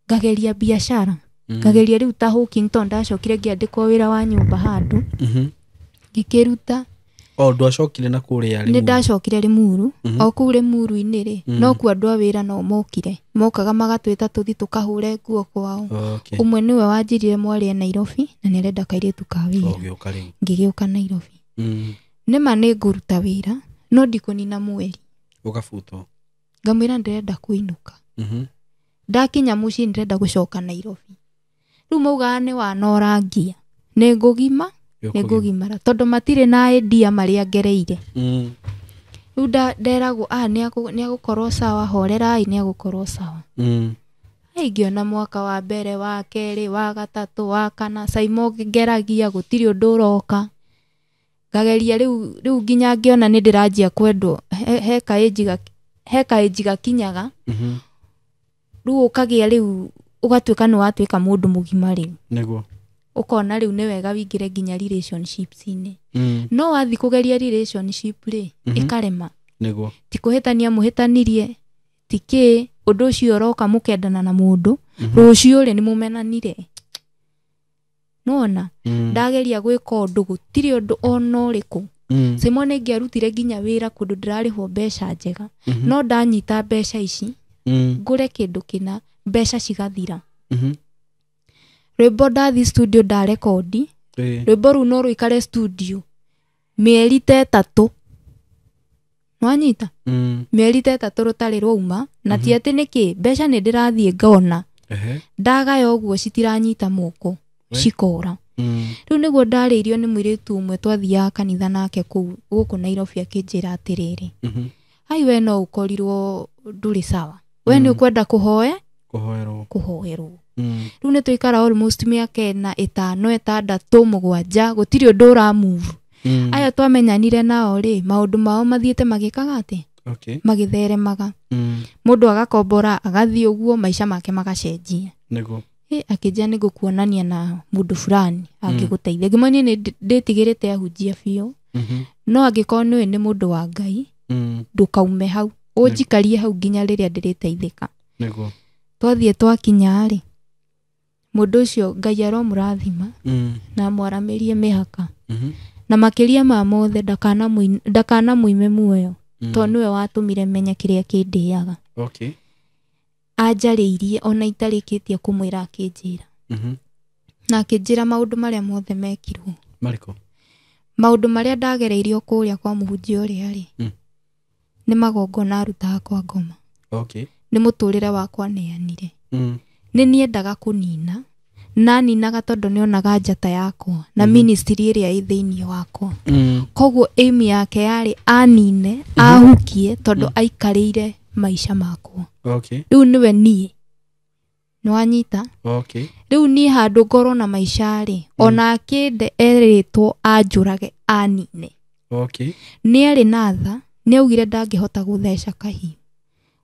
Ngageria biacara, ngageria rĩu ta hawking, tondũ ndacokire ngĩandĩkwo wĩra wa nyũmba handũ, ngĩkĩruta. O ndwacokire na kũrĩa Nĩ Limuru? ndacokire Limuru, o kũu Limuru-inĩ rĩ, no kuo andũ a wĩra no mokire, mokaga magatwĩta tũthi tũkahũre nguo kwao. Okay. Ũmwe nĩwe wanjĩrire mwarĩ e Nairobi na nĩ arenda kairĩtu ka wĩra. Ũgĩũka rĩu? Ngĩgĩũka Nairobi. Nĩma nĩ ngũruta wĩra, no ndikũnina mweri. Ũgabutwo? Ngamwĩra ndĩrenda kũinũka. Ndakinya mũciĩ ndĩrenda gũcoka Nairobi. Rĩu maugaga nĩ wanorangia, nĩ ngũgima, nĩ ngũgimara, tondũ matirĩ na idea marĩa ngereire. Rĩu nderagwo, nĩ agũkorwo sawa, horerai, nĩ agũkorwo sawa. Ai, ngĩona mwaka wa mbere, wa kerĩ, wa gatatũ, wa kana, Simon ngeragia gũtirĩ ũndũ ũroka. Ngageria rĩu nginya ngĩona nĩ ndĩranjia kwendwo, he kaĩnji gakinyaga. Rĩu ũkagĩa rĩu ũgatuĩka nĩ watuĩka mũndũ mũgima rĩu. Nĩguo. Ũkona rĩu nĩ wega wĩingĩre nginya relationships-inĩ. No wathiĩ kũgeria relationship rĩ, ĩkarema. Nĩguo. Ti kũhĩtania mũhĩtanirie, ti kĩ, ũndũ ũcio ũroka mũkendana na mũndũ, rũciũ rĩ nĩ mũmenanire. Nĩwona? Ndageria gwĩka ũndũ gũtirĩ ũndũ ona ũrĩkũ. Simon nĩ ngĩarutire nginya wĩra kũndũ ndĩrarĩhwo mbeca njega. No ndanyita mbeca ici, ngũre kĩndũ kĩna, mbeca cigathira. Rwĩmbo ndathi studio ndarekondi, rwĩmbo rũu no rũikare studio mĩeri ta 3 Nwanyita mĩeri ta 3 rũtarĩ rwauma na ti atĩ nĩkĩ mbeca nĩ ndĩrathiĩ ngona ndagaya ũguo citiranyita moko cikora. Rĩu nĩguo ndarĩirio nĩ mũirĩtu ũmwe twathiaga kanitha nake kũu gũkũ Nairobi akĩnjĩra atĩrĩrĩ, ai we no ũkorirwo ndũrĩ sawa, we nĩ ũkwenda kũhoerwo. Rĩu nĩ tũikara almost mĩaka 4, 5, 6, 7 gũtirĩ ũndũ ũramove. Aya twamenyanire nao rĩ, maũndũ mao mathiĩte magĩkaga atĩ magĩtheremaga. Mũndũ agakombora agathiĩ ũguo maica make magacenjia. Nĩguo. Akĩnjia nĩ ngũkuonania na mũndũ fulani angĩgũteithia. Ngĩmwĩra niĩ ndĩtigĩrĩte ahunjia biũ, no angĩkorwo nĩwe nĩ mũndũ wa Ngai ndũkaume hau, ũnjikarie hau nginya rĩrĩa ndĩrĩteithĩka. Nĩguo. Twathiĩ twakinya rĩ, mũndũ ũcio Ngai aromũrathima na amwaramĩrie mĩhaka na makĩria ma mothe ndakanamũime muoyo tondũ nĩwe watũmire menye kĩrĩa kĩndĩaga. Anjarĩirie ona itarĩkĩtie kũmwĩra akĩnjĩra. Na akĩnjĩra maũndũ marĩa mothe mekirwo. Marĩkũ? Maũndũ marĩa ndagereirio kũrĩa kwa mũhunjia ũrĩa rĩ, nĩ magongona arutaga kwa ngoma. Nĩ mũtũrĩre wakwa neanire. Nĩ niendaga kũnina na ninaga tondũ nĩonaga njata yakwa na ministry ĩrĩa ĩ thĩinĩ wakwa. Koguo aim yake yarĩ anine ahukie tondũ aikarĩire maica makwa. Rĩu nĩwe niĩ. Nĩwanyita? Rĩu niĩ handũ ngorwo na maica rĩ, ona akĩnde erĩtwo anjũrage anine. Nĩ arĩ na tha, nĩ augire ndangĩhota gũtheca kahiũ.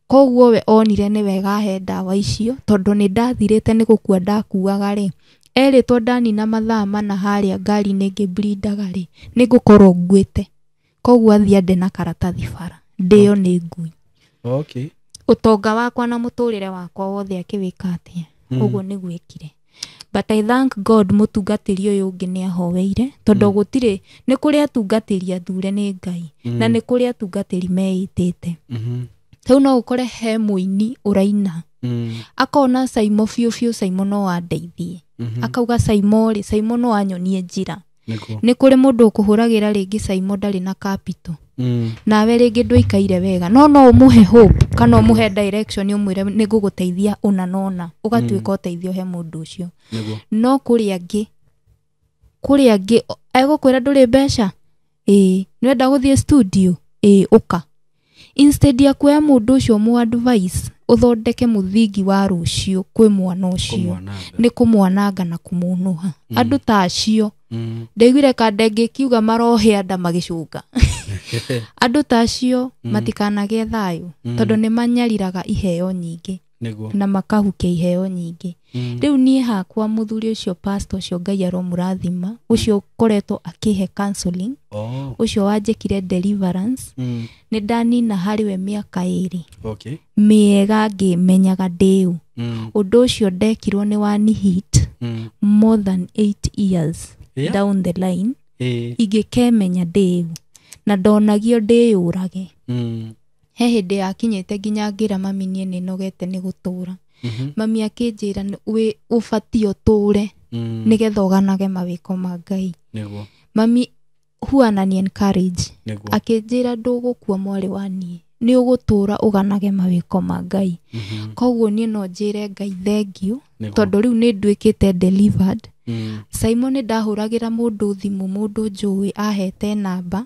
Koguo we onire nĩ wega ahe ndawa icio tondũ nĩ ndathirĩte nĩ gũkua ndakuaga rĩ, erĩtwo ndanina mathaa 4 harĩa ngari-inĩ ngĩblindaga rĩ, nĩ ngũkorwo nguĩte. Koguo athiĩ ande na karatathi bara, ndĩo nĩ ngui. Ũtonga wakwa na mũtũrĩre wakwa wothe akĩwĩka atĩa? Ũguo nĩguo ekire. But I thank God mũtungatĩri ũyũ ũngĩ nĩ ahoeire tondũ gũtirĩ, nĩ kũrĩ atungatĩri athure nĩ Ngai na nĩ kũrĩ atungatĩri meĩtĩte. Rĩu no ũkore he mũini ũraina akona Saimo biũ biũ, Saimo no andeithie. Akauga Saimo rĩ, Saimo no anyonie njĩra. Nĩ kũrĩ mũndũ ũkũhũragĩra rĩngĩ Saimo ndarĩ na capital. Nawe rĩngĩ ndũikaire wega, no ũmũhe hope kana ũmũhe direction ũmwĩre nĩ ngũgũteithia ũna na ũna, ũgatuĩka ũteithio he mũndũ ũcio. No kũrĩ angĩ egũkwĩra ndũrĩ mbeca, ĩĩ nĩwenda gũthiĩ studio, ĩĩ ũka. Instead ya kuoya mũndũ ũcio mũ advice ũthondeke mũthingi wa rũciũ kwĩ mwana ũcio, nĩ kũmwananga na kũmũnũha. Andũ ta acio ndaiguire kandenge kiuga marohe anda magĩcũnga. Andũ ta acio matikanagĩe thayũ tondũ nĩ manyariraga iheo nyingĩ na makahukia iheo nyingĩ. Rĩu niĩ hakwa mũthuri ũcio pastor ũcio Ngai aromũrathima, ũcio ũkoretwo akĩhe counseling, ũcio wanjĩkire deliverance, nĩ ndanina harĩ we mĩaka 2 mĩega ngĩmenyaga ndĩũ. Ũndũ ũcio ndekirwo nĩ wani hit more than 8 years down the line ingĩkemenya ndĩũ na ndonagio ndĩyũrage. He hĩndĩ yakinyĩte nginya ngĩra mami niĩ nĩnogete nĩ gũtũra. Mami akĩnjĩra ũbatiĩ ũtũre nĩgetha ũganage mawĩko ma Ngai. Mami huwa anani encourage akĩnjĩra ndũgũkua mwarĩ wa niĩ, nĩ ũgũtũra ũganage mawĩko ma Ngai. Koguo niĩ no njĩre Ngai thank you tondũ rĩu nĩ nduĩkĩte delivered. Simon nĩ ndahũragĩra mũndũ thimũ, mũndũ njũĩ ahete namba,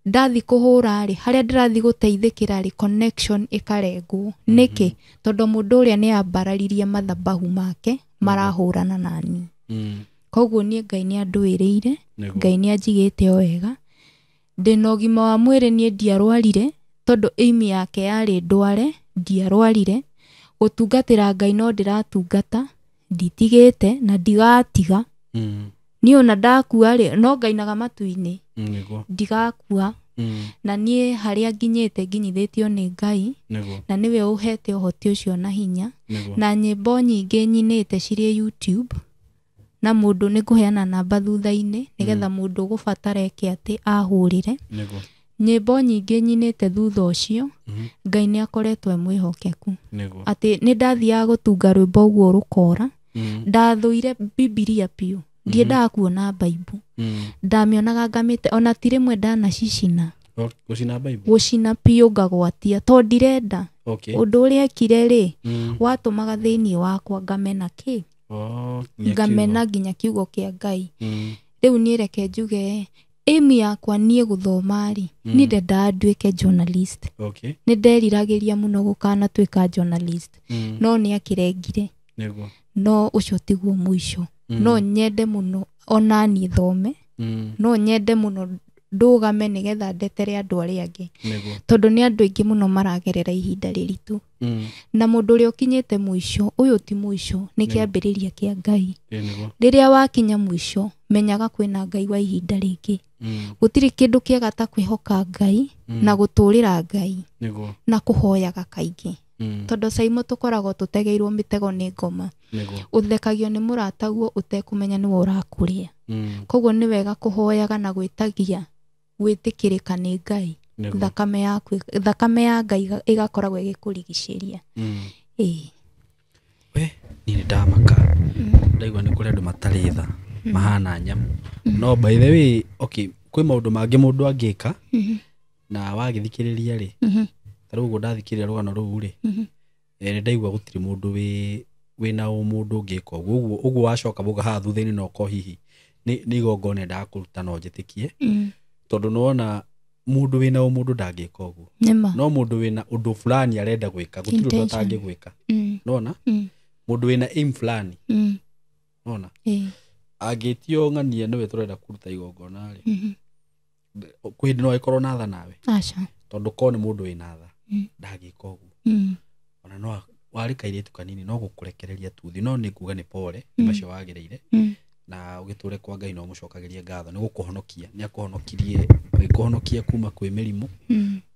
ndathi kũhũra rĩ, harĩa ndĩrathi gũteithĩkĩra rĩ, connection ĩkarengwo. Nĩkĩ? Tondũ mũndũ ũrĩa nĩ ambararirie mathabahu make marahũrana nani. Koguo niĩ Ngai nĩ andũĩrĩire, Ngai nĩ anjigĩte o wega. Ndĩna ũgima wa mwĩrĩ, niĩ ndiarwarire tondũ aim yake yarĩ ndware, ndiarwarire. Gũtungatĩra Ngai no ndĩratungata, nditigĩte na ndigatiga. Niĩ ona ndakua rĩ, no ngainaga matu-inĩ, ndigakua. Na niĩ harĩa nginyĩte nginyithĩtio nĩ Ngai, na nĩwe ũhete ũhoti ũcio na hinya. Na nyĩmbo nyingĩ nyinĩte cirĩ YouTube, na mũndũ nĩ ngũheana namba thutha-inĩ nĩgetha mũndũ ũgũbatara eke atĩ ahũrĩre. Nyĩmbo nyingĩ nyinĩte thutha ũcio, Ngai nĩ akoretwo e mwĩhokeku. Atĩ nĩ ndathiaga gũtunga rwĩmbo ũguo rũkora, ndathũire Bibilia biũ, ndiendaga kuona Bible, ndamĩonaga ngamĩte, ona ti rĩmwe ndanacicina. Gũcina Bible. Gũcina biũ ngagwatia tondũ ndirenda. Okay. Ũndũ ũrĩa ekire rĩ, Mm. watũmaga thĩinĩ wakwa ngamena kĩ, Oh, nginya ngamena nginya kiugo kĩa Ngai. kiugo. Mm. Rĩu niĩ reke njuge aim yakwa niĩ gũthoma rĩ, niĩ ndendaga nduĩke journalist. Okay. Nĩ nderiragĩria mũno gũkanatuĩka journalist, Mm. no nĩ akĩrengire. Nĩguo. No ũcio tiguo mũico. Mm. No nyende mũno ona niĩ thome, Mm. no nyende mũno ndũgame nĩgetha ndetere andũ arĩa angĩ, Nĩguo. tondũ nĩ andũ aingĩ mũno maragerera ihinda rĩritũ. Mm. Na mũndũ ũrĩa ũkinyĩte mũico, ũyũ ti mũico, nĩ kĩambĩrĩria kĩa Ngai. Ĩĩ, nĩguo. Rĩrĩa wakinya mũico, menyaga kwĩna Ngai wa ihinda rĩngĩ. Mm. Gũtirĩ kĩndũ kĩega ta kwĩhoka Ngai Mm. na gũtũrĩra Ngai Nĩguo. na kũhoyaga kaingĩ. Mm. Tondũ caimo tũkoragwo tũtegeirwo mĩtego nĩ ngoma. Nĩguo. Ũthekagio nĩ mũrataguo ũtekũmenya nĩwe ũrakũrĩa. Mm. Koguo nĩ wega kũhoyaga na gwĩtagia gwĩtĩkĩrĩka nĩ Ngai. Nĩguo. Thakame yaku, thakame ya Ngai ĩgakoragwo ĩgĩkũrigicĩria. Mm. Ĩĩ. We, niĩ nĩ ndamaka. Ndaigua nĩ kũrĩ andũ matarĩ tha, mahana nyamũ. No by the way, okay, kwĩ maũndũ mangĩ mũndũ angĩka na wagĩthikĩrĩria rĩ, ta rĩu ũguo ndathikĩrĩria rũgano rũu rĩ, nĩ ndaigua gũtirĩ mũndũ wĩna ũmũndũ ũngĩka ũguo. Ũguo ũguo wacoka mũka haha thutha-inĩ no ũkorwo hihi nĩ igongona endaga kũruta no njĩtĩkie. Tondũ nĩwona mũndũ wĩna ũmũndũ ndangĩka ũguo. Nĩma. No mũndũ wĩna ũndũ fulani arenda gwĩka, gũtirĩ ũndũ Intention. atangĩgwĩka. Nĩwona? Mũndũ wĩna aim fulani. Nĩwona? Angĩtio ng'ania nĩwe tũrenda kũruta igongona rĩ, kwĩ hĩndĩ no ĩkorwo na tha nawe. Aca. Tondũ korwo nĩ mũndũ wĩna tha, ndangĩka ũguo. Ona no warĩ kairĩtu kanini no gũkũrekereria tu thĩ, no nĩ nguga nĩ pole, nĩ macio wagĩrĩire. Na ũgĩtũre kwa Ngai no ũmũcokagĩrie ngatho, nĩ gũkũhonokia, nĩ akũhonokirie, agĩkũhonokia kuma kwĩ mĩrimũ.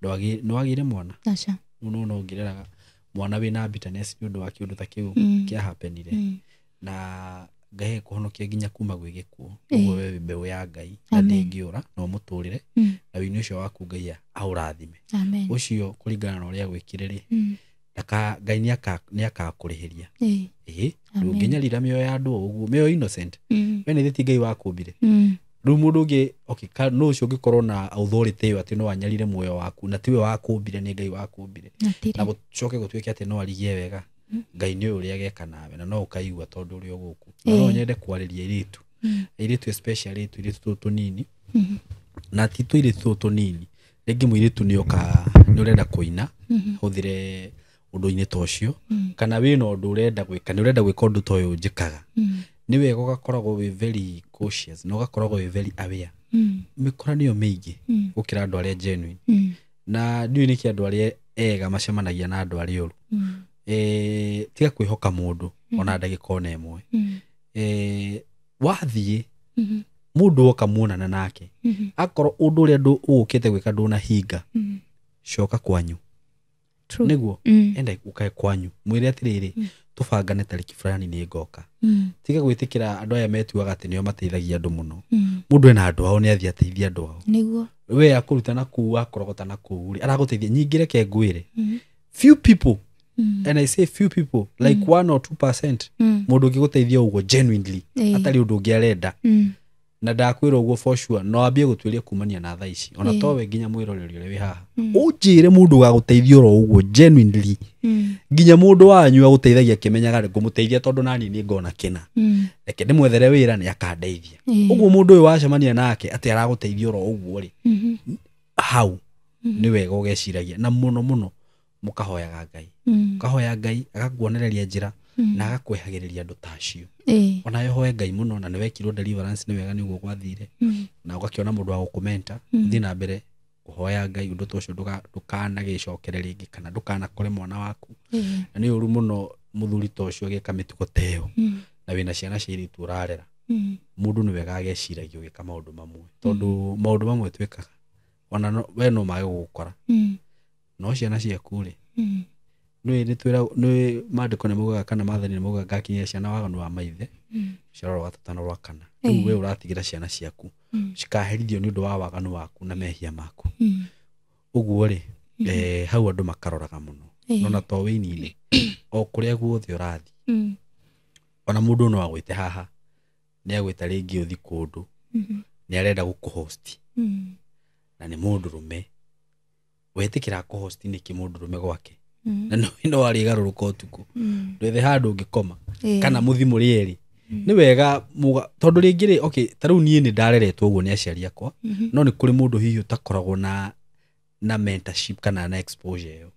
Nĩwagĩire mwana? Aca. Rĩu nĩwona ũngĩreraga mwana wĩna bitterness nĩ ũndũ wa kĩũndũ ta kĩu kĩa happenire. Na Ngai agĩkũhonokia nginya kuma gwĩ gĩkuũ. Ũguo we wĩ mbeũ ya Ngai na Amen. ndĩngĩũra, na ũmũtũrĩre. Na wĩini ũcio waku Ngai aũrathime. Amen. Ũcio kũringana na ũrĩa gwĩkire rĩ, Ngai nĩ akakũrĩhĩria. Ĩĩ, Amen. ndũngĩnyarira mĩoyo ya andũ o ũguo, mĩoyo innocent. We nĩ ti Ngai wakũmbire. Rĩu mũndũ ũngĩ, okay, nũ ũcio ũngĩkorwo na authority ĩyo atĩ no anyarire muoyo waku, na tiwe wakũmbire, nĩ Ngai wakũmbire. Natirĩ. Na gũcoke gũtuĩke atĩ no arigie wega. Ngai nĩ ũĩ ũrĩa ageka nawe, na no ũkaigua tondũ ũrĩ o gũkũ. Na no nyende kwarĩria airĩtu. Airĩtu especially tũirĩtu tũtũ tũnini. Na ti tũirĩtu tũtũ tũnini. Rĩngĩ mũirĩtu nĩ oka, nĩ ũrenda kũina, hũthĩre ũndũ-inĩ ta ũcio, kana wĩna ũndũ ũrenda gwĩka, nĩ ũrenda gwĩka ũndũ ta ũyũ njĩkaga. Nĩ wega ũgakoragwo wĩ very cautious, na ũgakoragwo wĩ very aware. Mĩkora nĩyo mĩingĩ gũkĩra andũ arĩa genuine. Na ndiũĩ nĩkĩ andũ arĩa ega macemanagia na andũ arĩa oru. Tiga kwĩhoka mũndũ ona ndagĩka ona ĩmwe. Wathiĩ mũndũ woka muonana nake, akorwo ũndũ ũrĩa ũgũkĩte gwĩka ndũnahinga, coka kwanyu. True. Nĩguo? Enda ũkae kwanyu, mwĩre atĩrĩrĩ, tũbangane tarĩki fulani nĩ ngoka. Tiga gwĩtĩkĩra andũ aya metuaga atĩ nĩo mateithagia andũ mũno. Mũndũ ena andũ ao nĩ athiĩ ateithie andũ ao. Nĩguo. We akũruta na kũu, akũrogota na kũu rĩ, aragũteithia. Nyingĩ reke ngwĩre. Few people, and I say few people, like 1 or 2%, mũndũ ũngĩgũteithia ũguo genuinely, atarĩ ũndũ ũngĩ arenda. Na ndakwĩra ũguo for sure, no ambie gũtuĩria kumania na thaa ici. Ona towe nginya mwĩroreri ũrĩa wĩ haha. Ũnjĩre mũndũ ũgagũteithia oro ũguo genuinely. Nginya mũndũ wanyu agũteithagia akĩmenyaga nĩ ngũmũteithia tondũ nani nĩ ngona kĩna. Reke ndĩmwethere wĩra nĩ akandeithia. Ũguo mũndũ ũyũ wacemania nake atĩ aragũteithia oro ũguo rĩ, hau nĩ wega ũgeciragia. Na mũno mũno mũkahoyaga Ngai. Ũkahoya Ngai agakuonereria njĩra na agakwehagĩrĩria andũ ta acio. Ona hoe Ngai mũno, na nĩ wekirwo deliverance nĩ wega nĩ ũguo gwathire. Na ũgakĩona mũndũ wa gũkũmenta, ũthiĩ na mbere kũhoya Ngai ũndũ ta ũcio ndũkanagĩcokere rĩngĩ, kana ndũkanakore mwana waku. Na nĩ ũru mũno mũthuri ta ũcio agĩka mĩtugo ta ĩyo. Na wĩna ciana cia airĩtu ũrarera. Mũndũ nĩ wega ageciragia ũgĩka maũndũ mamwe, tondũ maũndũ mamwe twĩkaga ona we no mage gũgũkora. No ciana ciaku rĩ, nĩ nĩ twĩra, nĩ maandĩko nĩ maugaga kana maathani nĩ maugaga ngakinyia ciana waganu wa maithe, rũciaro rwa gatatũ na rwa kana. Rĩu we ũratigĩra ciana ciaku cikaherithio nĩ ũndũ wa waganu waku na mehia maku. Ũguo rĩ, hau andũ makaroraga mũno. No na to wĩini-inĩ, o kũrĩa guothe ũrathiĩ. Ona mũndũ no agwĩte haha, nĩ agwĩta rĩngĩ ũthiĩ kũndũ, nĩ arenda gũkũhost. Na nĩ mũndũrũme. Wetĩkĩra kũhost nĩkĩ mũndũrũme gwake na no arĩgarũrũka ũtukũ, ndwethe handũ ũngĩkoma kana mũthi mũrĩ erĩ nĩ wega tondũ rĩngĩ rĩ, okay, ta rĩu niĩ nĩ ndareretwo ũguo nĩ aciari akwa, no nĩ kũrĩ mũndũ hihi ũtakoragwo na mentorship kana na exposure ĩyo.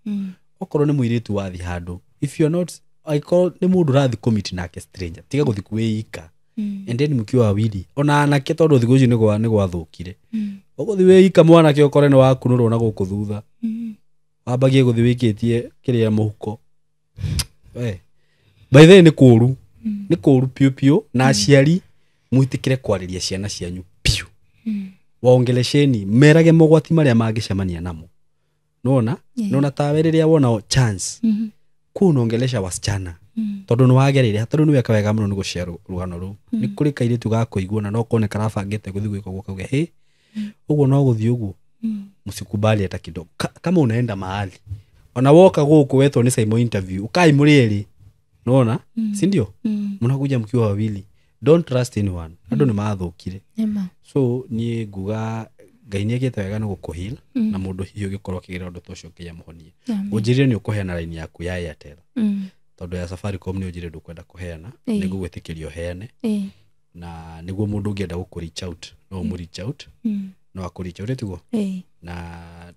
Okorwo nĩ mũirĩtu wathi handũ, if you're not, angĩkorwo nĩ mũndũ ũrathi commit nake stranger, tiga gũthi kwĩika and then mkiwa wawili, ona anake, tondũ thikũ ici nĩ gwathũkire. Ũgũthi wĩika mwanake ũkore nĩ wakunũrwo na gũkũ thutha, wambagie gũthi wĩkĩtie kĩrĩa mũhuko. We by the way, nĩ kũru, nĩ kũru piũ piũ. Na aciari mwĩtĩkĩre kwarĩria ciana cianyu piũ, waongelesheni, merage mogwati marĩa mangĩcemania namo, nona nona tawe rĩrĩa wona chance kũu unaongelesha wasichana, tondũ nĩ wagereire tondũ nĩ weka wega mũno nĩ gũshare rũgano rũu. Nĩ kũrĩ kairĩtu gakũigua na no kone karabangĩte gũthiĩ gwĩka ũguo, kauge hĩ ũguo no gũthiĩ ũguo. Msikubali hata kidogo. Kama unaenda mahali, ona woka gũkũ wetwo nĩ Simon interview, ukai mũrĩ erĩ, nona si ndio? Mnakuja mkiwa wawili. Don't trust anyone, andũ nĩ mathũkire. Nĩma. So niĩ nguga Ngai nĩ ekĩte wega nĩ gũkũheal, na mũndũ hihi ũngĩkorwo akĩgerera ũndũ ta ũcio, Ngai amũhonie. Ũnjĩrire nĩ ũkũheana raini yaku ya Airtel, tondũ ya Safaricom nĩ ũnjĩrire ndũkwenda kũheana. Nĩ ngũgwĩtĩkĩria ũheane na nĩguo mũndũ ũngĩenda gũkũ reach out no ũmũ reach out, no akũ reach out, tiguo? Na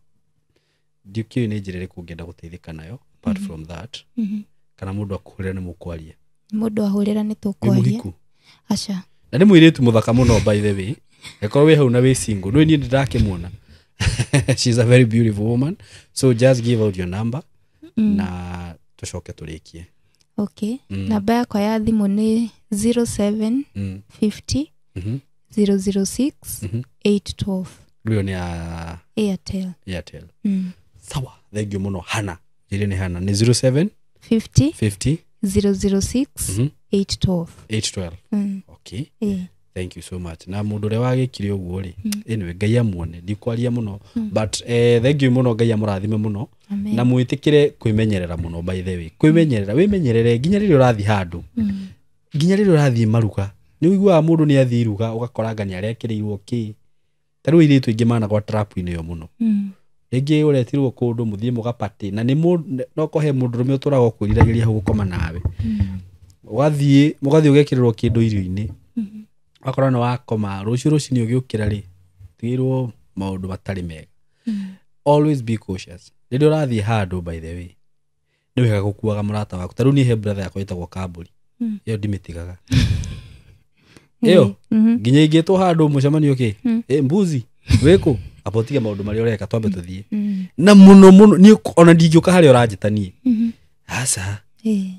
ndikĩũĩ nĩ njĩra ĩrĩkũ ũngĩenda gũteithĩka nayo apart from that, kana mũndũ akũhũrĩra nĩ mũkwaria? Mũndũ ahũrĩra nĩ Wĩ tũkwaria. mũhiku? Aca. Na nĩ mũirĩtu mũthaka mũno, by the way. Ĩkorwo wĩ hau na wĩ single, nĩ niĩ ndĩrakĩmuona, she's a very beautiful woman. So just give out your number na tũcoke tũrĩkie. Okay, namba yakwa ya thimũ nĩ 07 50 006 812. Rĩo nĩ ya Airtel. Airtel. Sawa, thank you mũno Hana. Njĩrĩ nĩ Hana, nĩ 07 50 50 006 812. 812. Okay. Thank you so much. Na mũndũ ũrĩa wagĩkire ũguo rĩ, anyway, Ngai amuone, ndikwaria mũno, but thank you mũno, Ngai amũrathime mũno. Amen. Na mwĩtĩkĩre kwĩmenyerera mũno, by the way, kwĩmenyerera, wĩmenyerere nginya rĩrĩa ũrathiĩ handũ, nginya rĩrĩa ũrathiĩ maruga. Nĩ ũiguaga mũndũ nĩ athiĩ iruga, ũgakora nĩ arekĩrĩirwo kĩ. Ta rĩu airĩtu aingĩ managwa trap-inĩ ĩyo mũno. Rĩngĩ ũretirwo kũndũ mũthiĩ mũgapatĩ na nĩ no kohe mũndũrũme ũtũraga ũkwĩriragĩria hau gũkoma nawe, ũgathiĩ mũgathiĩ ũgekĩrĩrwo kĩndũ irio-inĩ, ũgakora nĩ wakoma, rũciũ rũcinĩ ũgĩũkĩra rĩ, tigĩrwo maũndũ matarĩ mega. Always be cautious rĩrĩa ũrathiĩ handũ. By the way, nĩ wega gũkuaga mũrata waku. Ta rĩu niĩ he brother yakwa ĩtagwo Kambũri, ĩyo ndimĩtigaga ĩyo. Nginya ingĩtwo handũ mũcemanio kĩ, mbuzi wĩkũ, amba ũtige maũndũ marĩa ũreka, twambe tũthiĩ. Na mũno mũno niĩ ona ndingĩũka harĩa ũranjĩta niĩ, aca.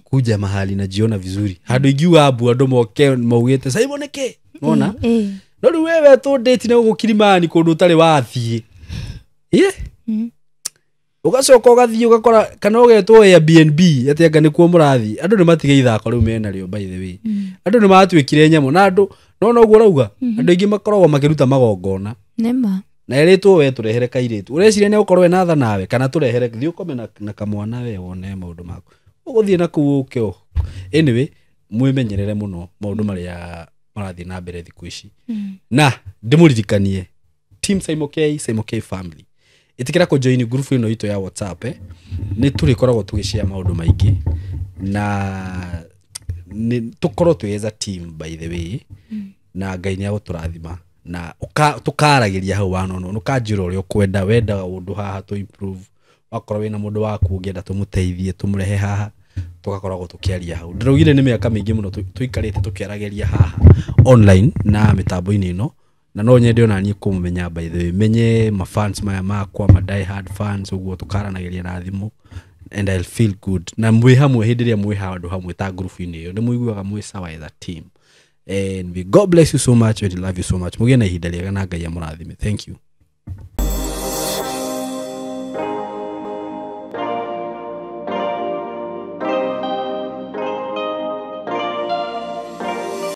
Kuja mahali najiona vizuri, handũ ingiuga mbu andũ moke maugĩte Simon nĩkĩ nona. No rĩu we wetwo date na gũkũ Kilimani kũndũ ũtarĩ wathiĩ, ĩ ũgacoka ũgathiĩ ũgakora kana ũgetwo Airbnb atĩ anga nĩkuo mũrathiĩ. Andũ nĩ matige ithako rĩu menarĩo. By the way, andũ nĩ matuĩkire nyamũ na andũ nona ũguo ũrauga, andũ aingĩ makoragwo makĩruta magongona. Nĩma. Na erĩtwo we tũrehere kairĩtu, ũreciria nĩ ũkorwo ena tha nawe, kana tũrehere, thiĩ ũkome na kamwana we wone maũndũ maku ũgũthiĩ na kũu ũke anyway, mwĩmenyerere mũno maũndũ marĩa marathiĩ na mbere thikũ ici. Na ndĩmũririkanie team Simon K, Simon K family, ĩtĩkĩra kũjoin group ĩno itũ ya WhatsApp, eh? Nĩ tũrĩkoragwo tũgĩshare maũndũ maingĩ na nĩ tũkorwo twĩ as a team, by the way. Na Ngai nĩ agũtũrathima na tũkaragĩria hau wanono, ũkanjĩra ũrĩa ũkwenda, wenda ũndũ haha tũ improve, wakorwo wĩna mũndũ waku ũngĩenda tũmũteithie, tũmũrehe haha, tũgakoragwo tũkĩaria hau. Ndĩraugire nĩ mĩaka mĩingĩ mũno tũikarĩte tũkĩaragĩria haha online na mĩtambo-inĩ ĩno, na no nyende ona niĩ kũmũmenya, by the way, menye mafans maya makwa, ma die hard fans, ũguo tũkaranagĩria na thimũ and I'll feel good. Na mwĩ hamwe, hĩndĩ ĩrĩa mwĩ handũ hamwe ta ngurubu-inĩ ĩyo, nĩ mũiguaga mwĩ sawa as a team. And we God bless you so much and love you so much. Mũgĩe na ihinda rĩega na Ngai amũrathime. Thank you.